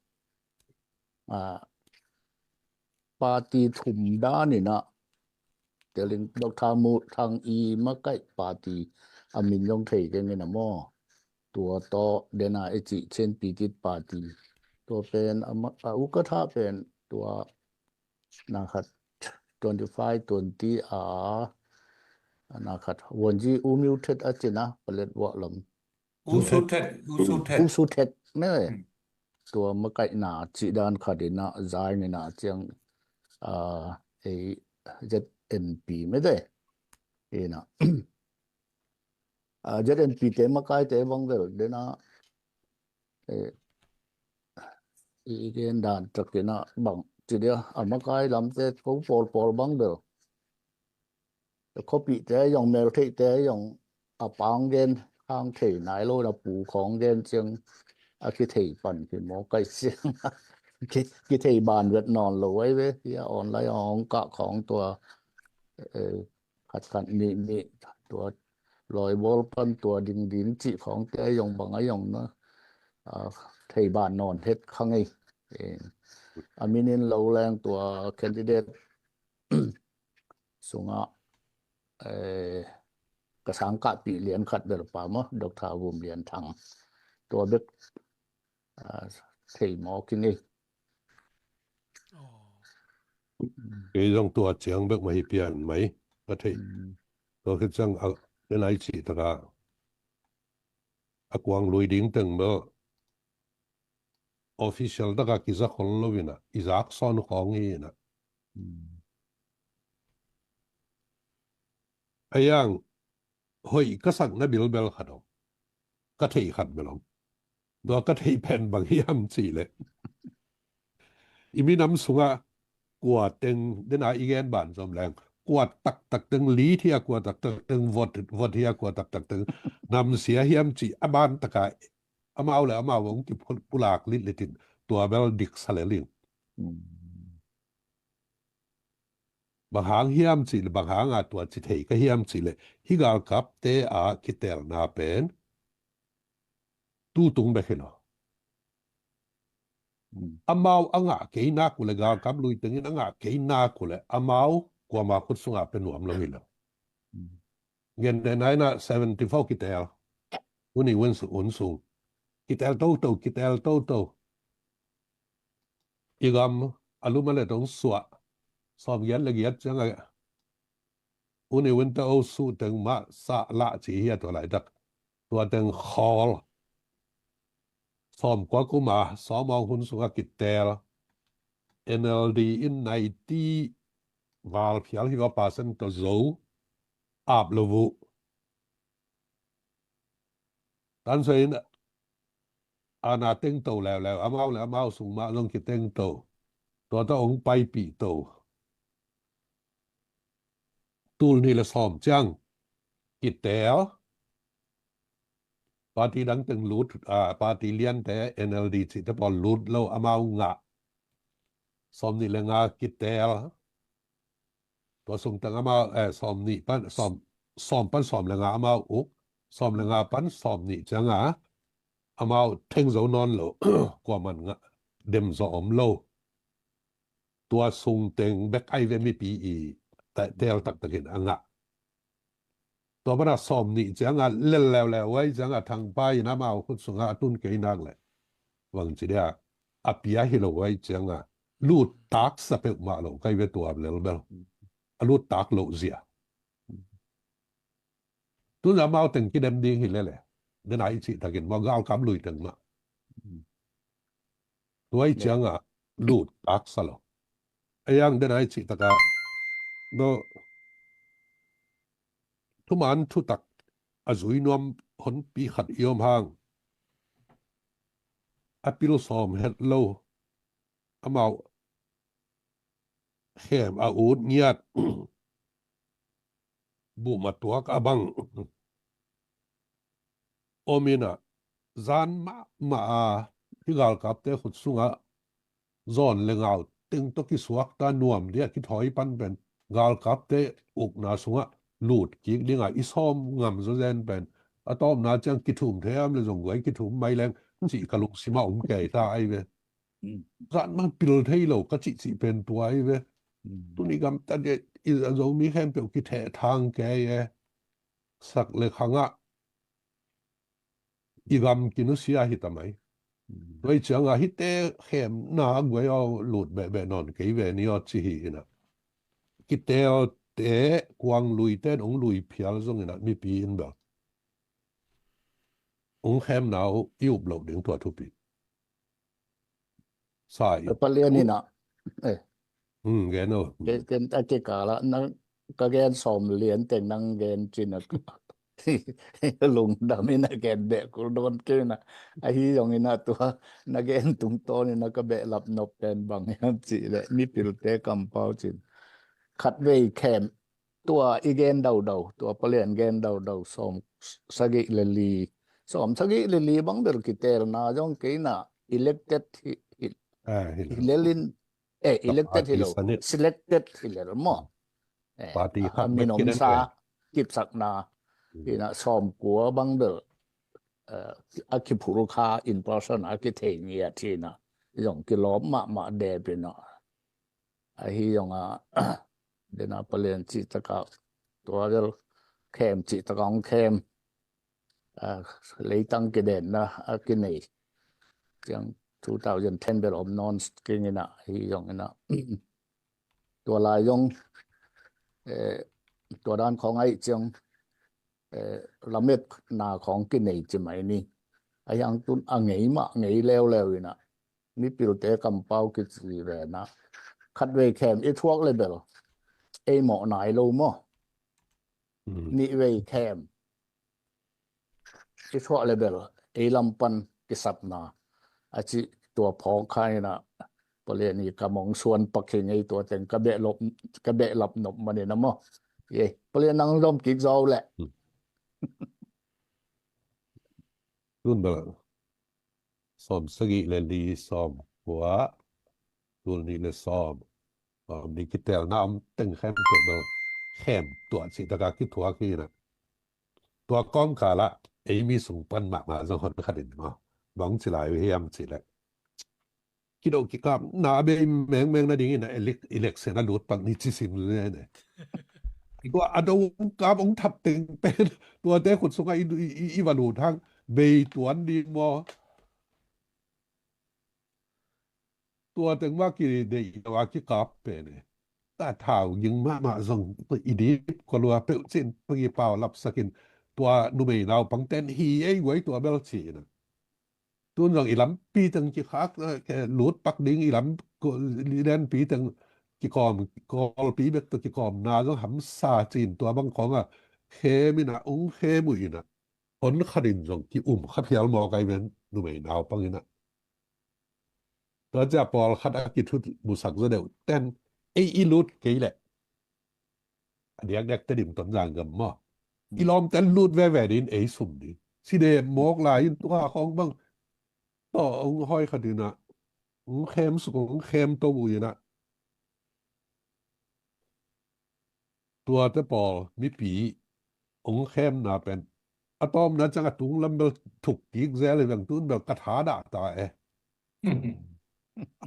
ah, party thum dan ina, telin Doctor Mu Thang i makaih party a min zong thei keng ina maw. Tua tawh dena i cih Chin pitit party. Tua pen a ma-, a u ka thah pen tua na khat twenty five twenty a, na khat wonji u miu thet a cina palet wah lam. U su thet, u su thet. U su thet ne. Tua makaihna cih dan khat ina zain ina ciang, ah, ei Z N P mede. Ina. Ah, Z N P te makaite bang bel dena, eh, i gen dan tak ina bang ci dia a makai lamte ko pawl pawl bang bel. Khuapihte zong, meltheihte zong a pang gen hang thei nai lo na pu khong gen ciang a kithei pan hi maw kai ciang. Ki, kithei ban vet nawn lo ai ve. Hia online hong kah khong tua, eh, khat khat nih nih tua lawi bawl pan tua ding ding cih khongte a zong bang a zong na, ah, thei ban nawn het kha ngei. Eh, a min in lo leng tua candidate sungah, eh, ka sangkahpih lian khat bel pa maw, Doctor Vum Lian Thang. Tua bek, ah, thei mawk i ngei. Kei zong tua ciang bek mah hi pian mai ka theih. Tua khit ciang a, den ai cih taka a kuang lui ding teng bel official taka kiza khol lo ina, i zak sawn khawng hi ina. A yang hoih ka sakna bilbel khat om. Ka theih khat bel om. Tua ka theih pen bang hiam cih leh i minam sungah kua teng dena i gen ban zom leng kua taktak teng, lead hi a kua taktak teng, vote, vote hi a kua taktak teng, namsia hiam cih a ban taka amau le amau hong kipulak litlitin, tua bel dik sa le ling. Bang hang hiam cih le, bang hanga tua ci thei ka hiam cih le, hih galkapte a kitelna pen tutung bek hi lo. Amau a ngah kei nak uh le, galkap lui tengin a ngah kei nak uh le, amau kuama khut sungah pia nuam lo hi lo. Gen den aina seventy four kitel. Uni win su un sung. Kitel toto, kitel toto. I gam a lum a let hong suah. Sawm giat le giat ciang a. Uni win te o su teng mah sa lah ci hi a tua laitak. Tua teng khawl. Sawm kua kuma, sawm a hun sunga kitel. N L D in ninety val phial hi va percent tawh zo. Ap lo vuh. Tan so in ana tengto leuleu, amau le amau sung mah zong kitengto. Tua tawh hong paipih to. Tul nih le sawm ciang kitel. Party dang teng lut, ah, party liante N L D cihte pawl lut lo, amau ngah. Sawm nih le nga kitel. Tua sung teng amau, eh, sawm nih pan, sawm, sawm pan sawm le nga amau uk, sawm le nga pan sawm nih cianga amau theng zo nawn lo, kuaman ngah dem zaw om lo. Tua sung teng bek ai ve mipi i te-, tel taktakin a ngah. Tua pana sawm nih cianga lel leuleu ai cianga Thangpai in amau khut sunga a tun kei nak le. Bang ci dia, a pia hi lo ai cianga lut taksa peuhmah lo kai ve tua lel bel. A lut tak lo zia. Tun amau teng kidem ding hi lele. Dena i cih takin maw galkap lui teng mah. Tua i cianga lut taksa lo. Ayang dena i cih taka no thuman thutak a zui nuam honpi khat i om hang. A pil sawm het lo. Amau khem a ut ngiat. Bum a tuak a bang. Om ina zan mahmah a hih galkapte khut sunga zawn le ngau teng tawh kisuakta nuam dia kithawi pan pen galkapte ukna sungah lut kik dinga i sawm ngam zawzen pen a tawpna ciang kithum thei am le zong guai kithum mai leng cih ka lungsimah om kei ta ai ve. Zan man pil thei lo ka cihcih pen tua ai ve. Tuni gamtat i Zomi khempeuh kitheh thang kei e. Sak le khangah i gam kinusia hi ta mai. Tua i cianga hihte khemna guai aw lut behbeh nawn kei ve ni aw ci hi ina. Kitelte kuang luite in hong lui phial zong ina mipi in bel hong khemna uh i up loh ding tua thupi. Sai. Palian ina. Eh. Hmm, gen o. Ken a kikala na ka gen sawm lian teng nang gen cina lungdam ina gen beh kul don kina. Ahi zong ina tua na gen tungtawn ina ka behlap nop pen bang hiam cih le mipilte kampau cin. Khatvei khem tua i gen daudau, tua palian gen daudau sawm sagih le li. Sawm sagih le li bang bel kitelna zong kei na elected hi, hi, ah, hi lel in, eh, elected hi lo, selected hi lel maw. Eh, party khat a min om sa kipsakna. Ina sawm kua bang bel, eh, a kiphur kha in person a kithei ngiat hi na. Zong kilawm mahmah dep ina. Ahi zong a dena palian cih taka tua vel khem cih taka hong khem. Leitang kidenna a kinei ciang two thousand ten bel om nawn kingina ahi zong ina tua lai zong, eh, tua dan khawng ahi ciang, eh, lametna khawng kinei ci mai ni. Ahi ang tun a ngei mah ngei leuleu ina mipilte kampau kici ve na. Khatvei khem i thuak le bel ei mawh nai lo maw. Nihvei khem i thuak le bel ei lam pan kisapna a ci tua phawk kha ina Palian i kam hong suan pak hi ngei, tua teng ka behlap, ka behlap nop manin a maw. Ye, Palian nang zom kik zaw leh. Tun bel sawm sagih le li, sawm kua, tul nih le sawm, sawm nih kitelna om teng khempeuh bel khem tuah cih taka kithuak hi na. Tua kawmkal ah ei mi sung pan mahmah zong hon khat in maw, bang ci lai uh hiam cih leh, kido kikapna a bei mengmeng nadingin a elec-, election a lut pak ni ci sim ne ne. Tua a do kap hong thap teng pen tuate khut sungah i, i, i, i va lut hang bei tuan ding maw? Tua teng mah kideih lo a kikap pen e. Ta thau ging mahmah zong i dip kua lua peuh cin pagi pau lapsakin tua numei naupang ten hi ei guai tua bel ci in a. Tun zong i lampi teng kikhak, eh, ke lut pak ding, i lam ko-, i lenpi teng kikawm, Kawlpi bek tawh kikawmna zong hamsa cin tua bang khawng a khem in a, ung khem uh in a. Hon khat in zong ki-um kha phial mawk ai ven numei naupang in a. Tua cia pawlkhat a kithut musak zaw deuh ten ei i lut kei leh a diakdiak Tedim Tonzang gam maw, i lawmte lut veve din ei sum ding. Side mawk lai in tua khawng bang tawh hong hoi khat in a, hong khem suk, hong khem to uh in a. Tuate pawl mipi hong khemna pen a tawpna ciang a tung lam bel thuk kik zel hi veng, tun bel ka tha dah ta e.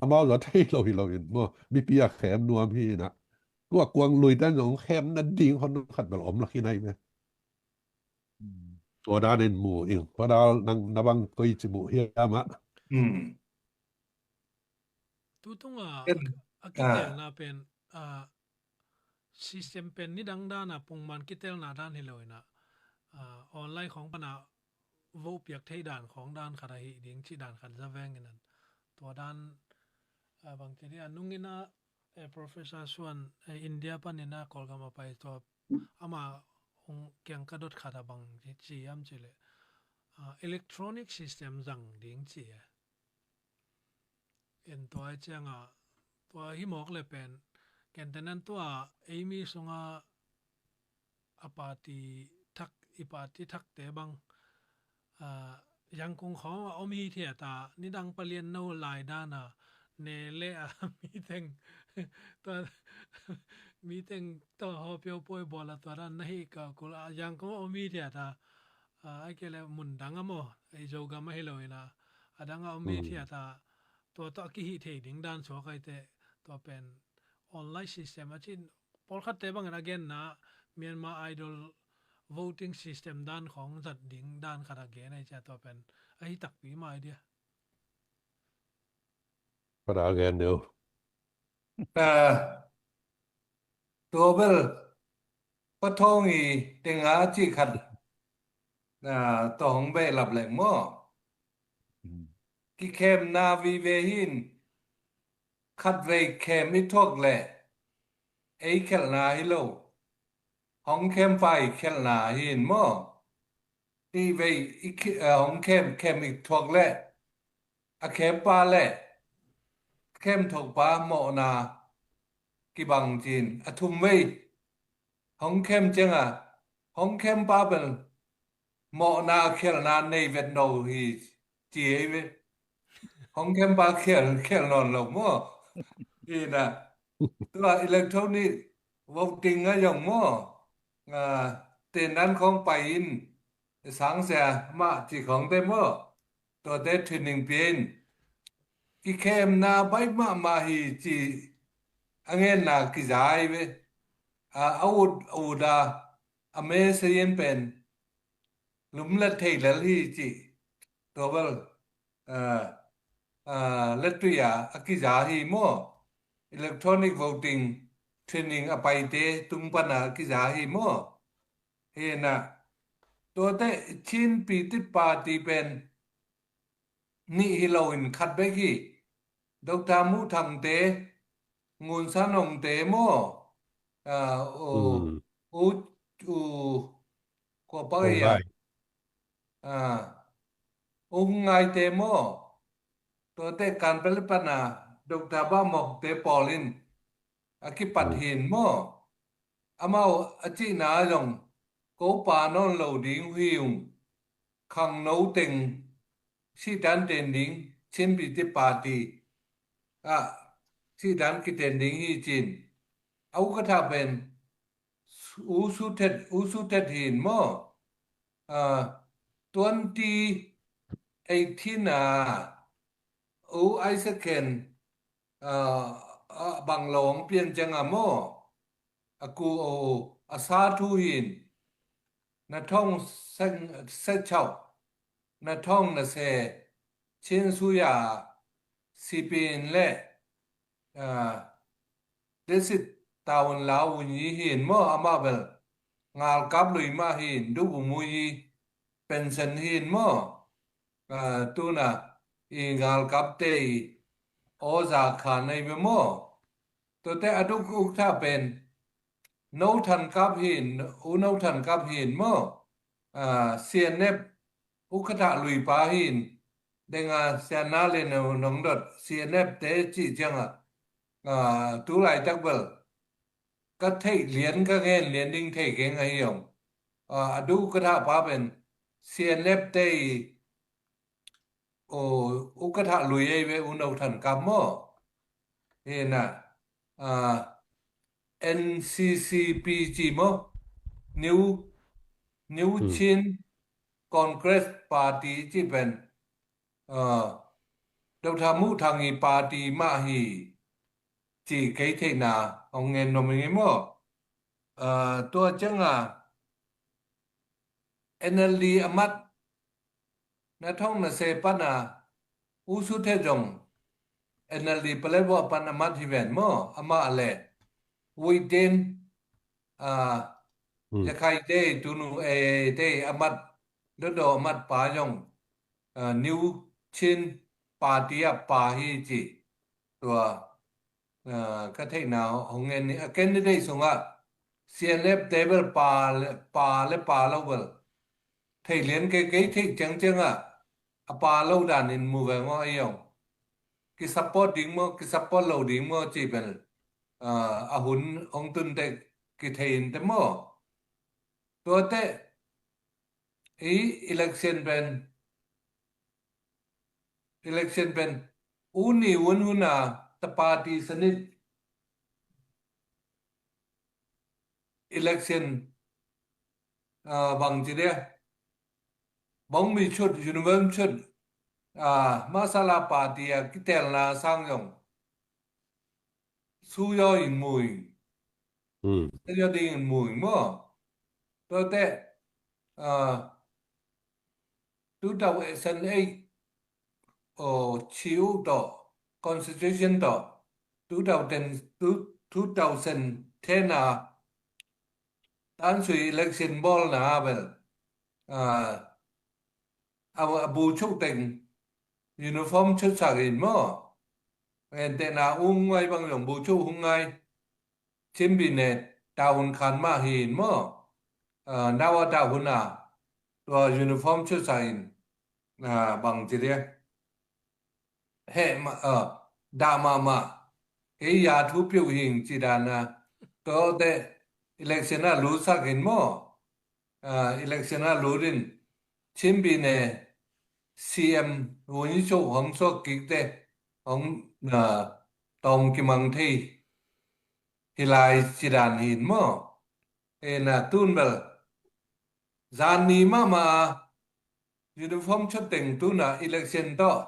Amau zaw thei lo hi lo in maw, mipi a khem nuam hi in a. Tua kuang lui tan zong khem nading hon khat bel om lak hi nai ve. Tua dan in mu ing, tua dan nang na bang koi ci mu hiam ah. Tutung a, a kitelna pen, a, system pen nidang dan a pungman kitelna dan hi lo in a, a, online khawng pan a vote piak theih dan khawng dan khat ahi ding cih dan khat za veng in a. Tua dan, a, bang ci dih a nung in a, eh, Professor Suan, eh, India pan in a Kawlgam a pai tua ama hong kiang ka dot khat a bang ci, ci am ci leh, a, electronic system zang ding ci e. En tua ai ciang a, tua hi mawk le pen, ken tenan tua ei mi sung a, a party thak, i party thakte bang, a, Yangon khawng a om hi thiat a, nidang palian no lai dan a, ne le a, mi teng, tua, mi teng tua haw piau puai bawl a tua dan na hi ka kul a, Yangon a om hi thiat a, a, ai ke le mun dang a maw, ei Zogam a hi lo in a, a dang a om hi thiat a, tua tawh a kihih thei ding dan suak ai te, tua pen online system a cin, pawlkhatte bangin a genna Myanmar Idol voting system dan khawng zat ding dan khat a gen ai cia tua pen ahi takpi mai dia. Pada gen deuh. Ah, tua bel pathawng i tenga cih khat, ah, tua hong behlap leng maw. Kikhemna vive hin khatvei khem i thuak leh ei khelhna hi lo. Hong khempa i khelhna hi in maw? Nihvei i khi-, eh, hong khem, khem i thuak leh a khempa leh khem thuakpa mawhna kibang cin. A thumvei hong khem cianga hong khempa bel mawhna khelhna nei vet no hi ci ei ve. Hong khempa khel, khel nawn lo maw? Hi na. Tua electronic voting a zong maw? Ah, tenan khawng pai in sangsia mah ci khawngte maw? Tuate training pia in. Kikhemna baih mahmah hi ci a ngenna kiza hi ve. Ah, a ut, a ut a, a message in pen lumlet thei lel hi ci. Tua bel, ah, ah, lettui a, a kiza hi maw? Electronic voting training a paite tung pana a kiza hi maw? Hi na, tuate Chin Pi Tit Party pen nih hi lo in khat bek hi. Doctor Mu Thangte, Ngun San Ongte maw? Ah, u, u, u, kua pa hi a? Ah, U Ngaite maw? Tuate kan pel pana Doctor Bah Mawk te pawl in a kipat hi in maw? Amau a cihna zong ko pa nawn lo ding hi ung, khangno teng sihtan ten ding, Chin Baptist Party ah sihtan kiten ding hi ci in. A ukatha pen U Su Thet, U Su Thet hi in maw? Ah, twenty eighteen ah U Isaac Khen, ah, ah, bang lo hong pian ciang ah maw? A ku o, a sa thu hi in. Na thong seng, se chau, na thong na se, Chin Suya, Sipin le, ah, Desit Taun Lau Wunyi hi in maw? Amah bel ngalkap lui mah hi in, Dubu Muyi pension hi in maw? Ah, tuna i ngalkap te i aw za khan ei ve maw? Tuate a duk ukatha pen No Than Kap hi in, U No Than Kap hi in maw? Ah, C N F ukatha lui pa hi in, denga sianna le no nong dot C N F te cih ciang ah, ah, tu laitak bel ka theih lian ka ngen lian ding thei keng ahi ong. Ah, a duk ukatha pa pen C N F te i, o, ukatha lui ei ve, U No Than Kap maw? Hi na, ah, N C C P ci maw? New, New Chin Congress Party ci pen, ah, Doctor Mu Thang i party mah hi ci kei theihna hong ngen nuam ing maw? Ah, tua ciang ah N L D a mat, na thong na se pan a U Su Thet zong N L D paletwa pan a mat hi ven maw? Amah le Wui Tin, ah, Yakhai te, tunu e te a mat, Dodo a mat pa zong, ah, New Chin Party a pa hi ci. Tua, ah, ka theihna hong ngen ni, a candidate sungah C N F te bel pa le, pa le pa lo bel thei lian kei, kei theih ciangciang ah a pa lo dan in mu ve maw ei ong? Ki support ding maw, ki support lo ding maw ci bel, ah, a hun hong tun teh ki thei in teh maw? Tuate i election pen, election pen U Ni Wun Hun a ta party sanit election, ah, bang ci dia, bawngmi chut, uniform chut, ah, masala party a kitelna sang zong suyaw in mu ing. Suyaw ding in mu ing maw? Tuate, ah, two thousand eight, oh, Chiu tawh, Constitution tawh, two thousand, two, two thousand ten a tansui election bawlna a bel, ah, a, a bu chuk teng uniform chutsak in maw? Entehna ung ngai bang zong bu chuk hung ngai. Chin Baptist ne ta hun khan mah hi in maw? Ah, nawa ta hun a tua uniform chutsak in, ah, bang ci dia, heh mah, ah, dah mahmah, kei ya thu piu hing ci dan a, tuate election a lutsak in maw? Ah, election a lut in Chin Baptist ne C M Wun Yi Chuk hong suak kik teh hong, ah, tawm kimang thei hi lai ci dan hi in maw? Ena tun bel zan ni mahmah a uniform chut teng tun a election tawh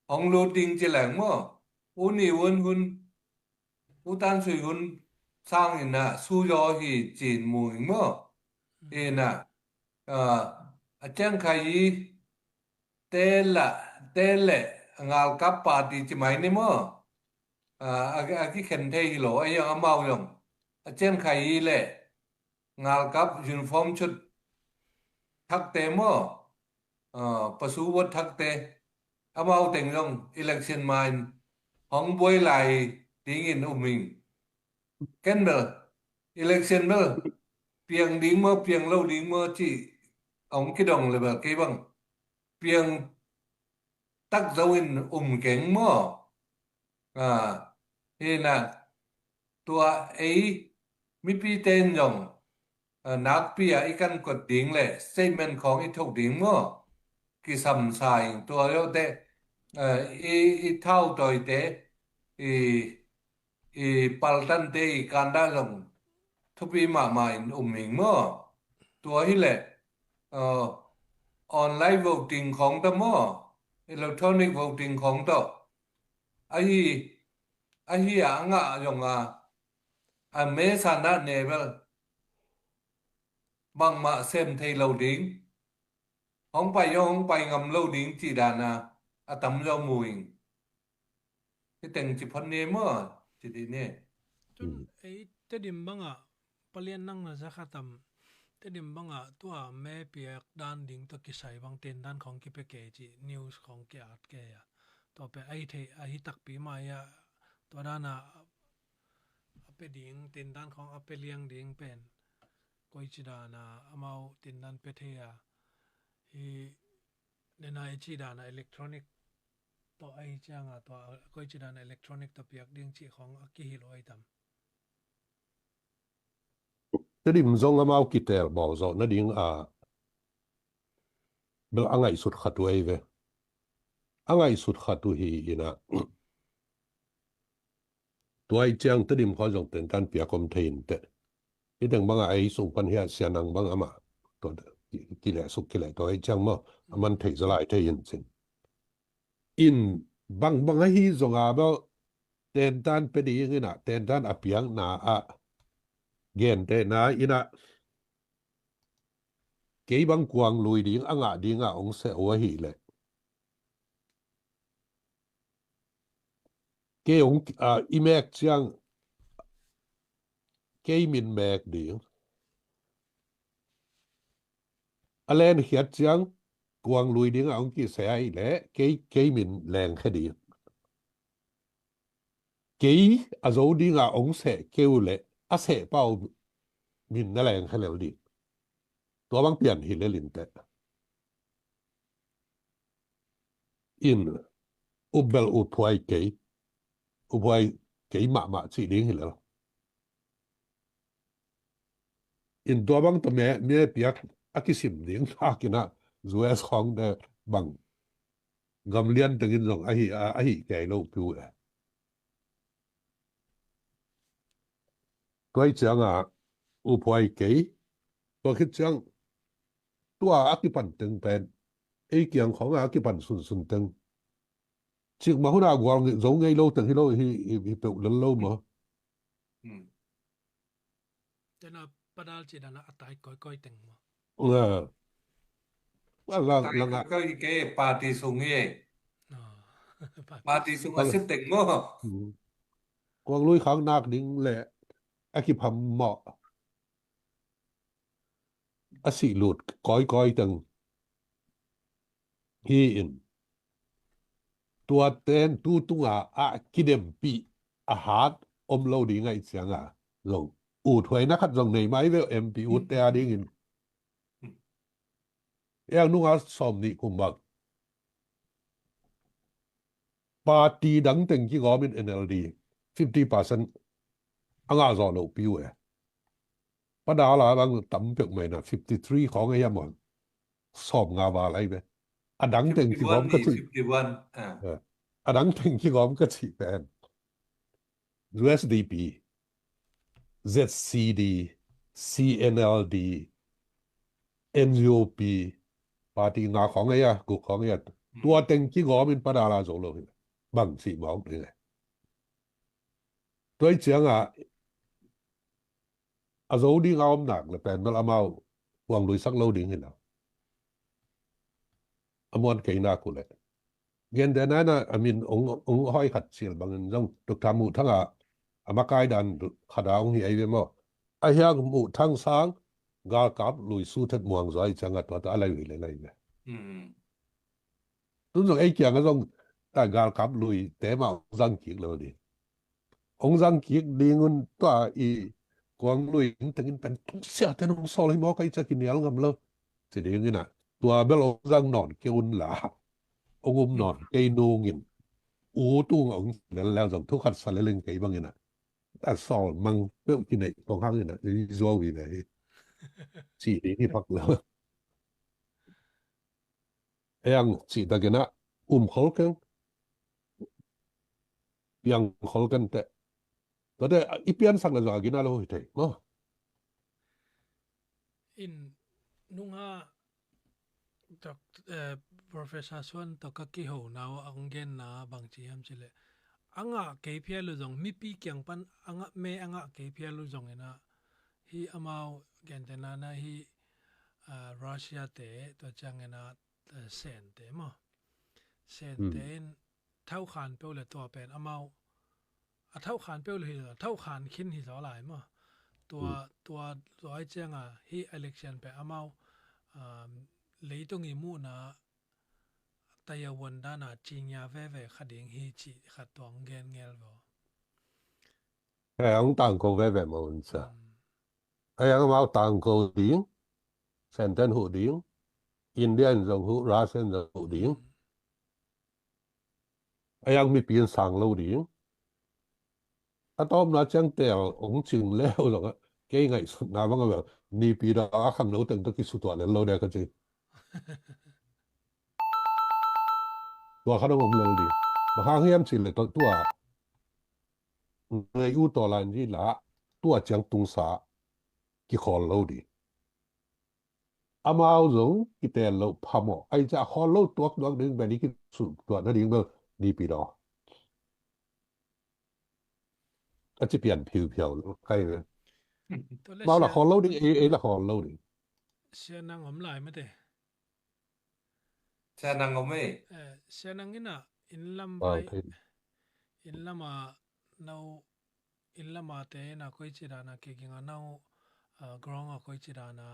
hong lut ding ci leng maw? U Ni Wun Hun, U Tan Sui Hun sang in a suyaw hi ci in mu ing maw? Ena, ah, a ciangkhai i te la, te le ngalkap party ci mai ni maw? Ah, a, a kikhen thei hi lo, a iang amau zong a ciangkhai i le ngalkap uniform chut thakte maw? Ah, pasu vot thakte, amau teng zong election ma in hong buai lai dingin um ing. Ken bel election bel piang ding maw, piang lo ding maw ci hong kidong le bel kei bang piang tak zo in um keng maw? Ah, hi na, tua ei mipite in zong, ah, nakpi ah i kan kuat ding le statement khawng i thok ding maw? Kisamsa in tua ziote, ah, i, i thau tawite, i, i paltante i kanda zong thupi mahmah in um hing maw? Tua hi le, ah, online voting khawng ta maw? Electronic voting khawng ta. Ahi, ahi a ngah zong a, a mesa na ne bel bangmah sem thei lo ding. Hong pai zong hong pai ngam lo ding ci dan a, a tam zaw mu ing. Hi teng ci phot ni maw, ci di ni. Tun ei Tedim bangah palian nang na za kha tam, Tedim bangah tua me piak dan ding tua kisai bang ten dan khawng kipia kei ci news khawng ki at kei a. Tua pe ahi thei, ahi takpi mai a, tua dan a a pia ding, ten dan khawng a pia liang ding pen koi ci dan a amau ten dan pia thei a, hi nena i ci dan a electronic tawh ahi ciang a tua koi ci dan a electronic tawh piak ding ci khawng a kihil oi tam. Tedim zong amau kitel bawl zawh nading a bel a ngaihsut khat uh ei ve. A ngaihsut khat uh hi ina. Tua i ciang Tedim khua zong ten dan piak om thei in teh. Hi teng bangah ei sung pan hiah sianang bang amah tua ki, kileh suk kileh tua i ciang maw. A man thei zalai thei in cin. In bang bang ahi zong a bel ten dan pia ding ina, ten dan a piakna ah gentehna ina kei bang kuang lui ding a ngah ding a ong seh uh ahi leh kei ong, ah, i mek ciang kei min mek ding. A len khiat ciang kuang lui ding a ong kiseh ahi leh kei, kei min leng khe ding. Kei a zo ding a ong seh keu leh a seh pau min na leng khe lel ding. Tua bang pian hi lel in teh. In up bel up huai kei, up huai kei mahmah cih ding hi lel. In tua bang tawh me, me piak a kisim ding thakin ah U S khawng te bang gam lian tengin zong ahi, a, ahi kei lo piu e. Tua i ciang a up huai kei, tua khit ciang tua a kipan teng pen ei kiang khawng a kipan sunsun teng. Cikmah hun a gual ngei, zo ngei lo teng hi lo hi, hi, hi peuh lel lo maw. Hmm. Tena padal ci dana a tai koi koi teng maw. Nga. Wa la, tai la nga koi koi ke party sung hi. Ah. Party sung a sit teng maw. Hmm. Kuang lui khang nak ding le a kipham maw. A sih lut koi koi teng hi in. Tua ten tu tunga a kidempih a hat om lo ding a i ciang a zong. Ut huaina khat zong nei mai ve M P ut te a ding in. Eng nunga sawm nih kum bang. Party dang teng kigawm in N L D fifty percent a ngah zawh loh piu e. Padal a bang tam pek mai na fifty three khawng a hiam on. Sawm nga val ai ve. A dang teng kigawm ka cih. Fifty one, ah. Eh, a dang teng kigawm ka cih pen. U S D P, Z C D, C N L D, N U P, party nga khawng a ia, guk khawng a ia. Hmm. Tua teng kigawm in padal a zo lo hi. Bang cih mawk ding e. Tua i ciang a a zo ding a om nak le pen bel amau kuang lui sak lo ding hi lo. A muan kei nak uh le. Gen den a na a min ong, ong hoi khat cil bangin zong Doctor Muh Thang a, a makai dan khat a ong hi ai ve maw. A hiak Muh Thang sang galkap lui su thet muang zoi ciang a tua ta a lai ui le lai ve. Hmm. Tun zong ei kiang a zong ta galkap lui te ma ong zang kik lo ding. Ong zang kik ding un tua i kuang lui in tengin pen tung sia ten ong sawl hi maw kai ca kinial ngam lo. Ci ding in a tua bel ong zang nawn kei un la. Ong um nawn kei nung in. U tung a ung lel leu zong thu khat sa lel ing kei bangin a, a sawl mang peuh kinei kong hangin a i zuau hi ve hi. Ci ding hi phak lo. Ei ang cih takin a um khol keng, piang khol keng teh. Tuate i piansak le zong a gina lo hi thei maw? In nungha Dok- eh, Professor Suan tawh ka kihona uh a hong genna bang ci hiam cileh, a ngah kei phial uh zong, mipi kiang pan a ngah, me a ngah kei phial uh zong ina, hi amau gentena na hi, ah, Russia te, tua ciang ina, eh, Sen te maw. Sen te in thau khan peuh le tua pen amau a thau khan peuh le hi zaw, thau khan khin hi zaw lai maw. Tua, tua, tua ai cianga hi election pen amau, um, leitung i muhna taya wan dana cinia veve kha ding hi ci khat tua hong gen ngel vaw. He, hong tangko veve maw un sa. Um, Ei ang amau tangko ding, Senten huh ding, India in zong huh, Russia in zong huh ding. Ei ang mipi in sang lo ding. A tawpna ciang tel hong cing leu zong a, kei ngaihsutna bang a bel, nipi da a khang lo teng tawh kisutuah lel lo dek a ci. Tua kha dong om lel ding. Bang hang hiam cileh tua, tua ngei u taw lai ni la, tua ciang tungsa kikhawl lo ding. Amau zong kitel lo phamawh. Ai ca khawl lo tuak tuak ding bel i kisutuah nading bel nipi daw. A ci pian phiuphiau lo kai ve. Mau la khawl lo ding, ei, ei la khawl lo ding. Sia nang om lai mate. Sia nang om ei. Eh, sia nang ina, in lam vai, in lam a nau, in lam a te ina koi ci dana ke ging a nau, ah, grong a koi ci dana,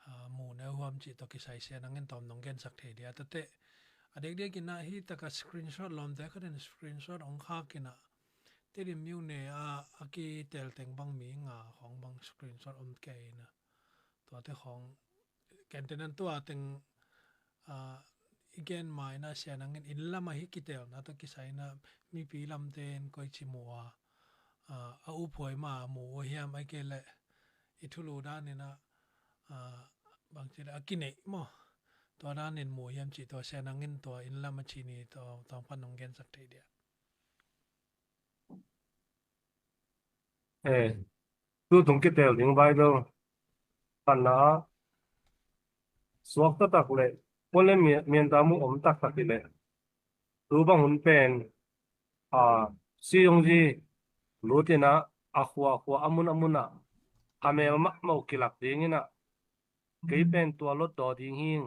ah, mu neu huam ci tawh kisai sia nang in tawm nong gensak thei dia. Tate, a dek dek ina hi taka screenshot lawm te khatin screenshot ong khak ina. Te din miu ne a, a kitel teng bang mi nga khong bang screenshot om kei ina. Tuate khong, kenten an tua teng, ah, i gen maina sia nangin in lama hi kitelna tawh kisaina mipi lamten koi ci mu a, ah, a uphuai ma mu uh hiam ai kei leh i thulu danina, ah, bang ci leh a kineih maw. Tua danin mu hiam ci tua sia nangin tua in lama ci ni tua tawngpan nong gensak thei dia. Eh, tu tung kitel ding Bible panna ah suak taktak le pon le mian ta mu om taktak hi le tu bang hun pen a si ong ji lutina a khua khua a mun a muna a mel mahmah uh kilak dingina kei pen tua lot daw ding hing,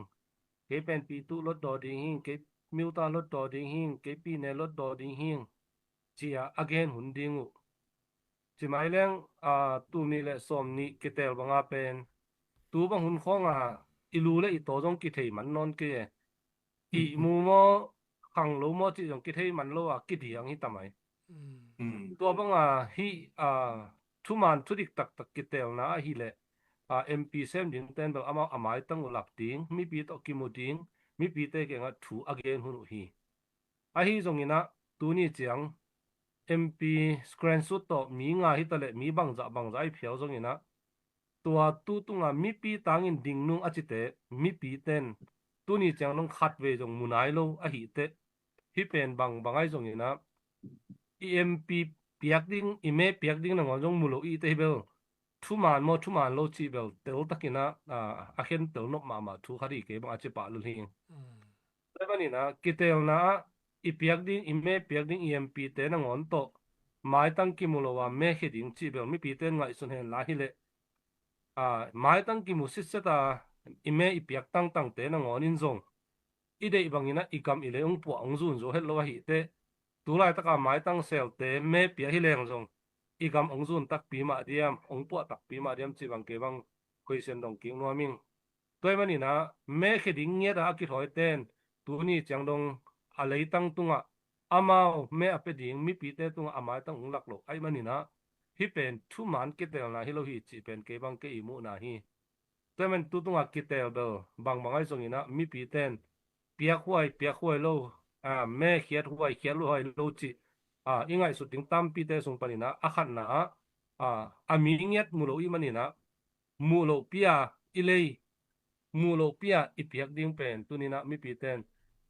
kei pen pi tu lot daw ding hing, kei miuta lot daw ding hing, kei pi ne lot daw ding hing. Cia a gen hun ding uh. Ci mai leng, a, tu nih le sawm nih kitel banga pen tu bang hun khawnga i lu le i taw zong kithei man nawn kei e. Ih mu maw, khang lo maw cih zong kithei man lo a kidiang hi ta mai. Tua banga hih, a, thuman thudik taktak kitelna ahih leh, a, M P sem ding ten bel amau a maitang uh lak ding, mipi tawh kimu ding, mipite kiangah thu a gen hun uh hi. Ahi zonginah tuni ciang M P screenshot tawh mi nga hitaleh mi bangzah bangzah i phiau zonginah tua tu tunga mipi tangin dingnung a cite mipi ten tuni ciang dong khatvei zong mu nai lo ahih teh hih pen bang bang ahi zonginah i M P piak ding, i me piak ding nangawn zong mu lo i teh hi bel thuman maw thuman lo cih bel teltakinah, a, a khen tel nop mahmah thu khat hi kei bang a ci pah lul hi. Tua hi maninah kitelna ah i piak ding, i me piak ding i M P te nangawn tawh maitang kimu lo a me khia ding cih bel mipite ngaihsun hen la hileh, a, maitang kimu sitset a i me i piak tangtangte nangawn in zong i deih banginah i gam i lei hong puah hong zun zo het lo ahih teh tu laitaka maitang selte me pia hi leng zong i gam hong zun takpi mah diam, hong puah takpi mah diam cih bang kei bang question dong kik nuam ing. Tua hi maninah me khia ding ngiat a a kithawi ten tuni ciang dong a leitang tungah amau me a pia ding mipite tungah a maitang hong lak lo ahi maninah hih pen thuman kitelna hi lo hi cih pen kei bang kei i muhna hi. Tua hi man tu tungah kitel bel bangbang ahi zonginah mipite in piakhuai piakhuai lo a, me khiat huai, khiat huai lo cih, a, i ngaihsut ding tampite sung panin ah, a khatna ah, a, a mi ngiat mu lo i hih manin ah, muh loh pi a i lei, muh loh pi a i piak ding pen tuni-in ah mipite in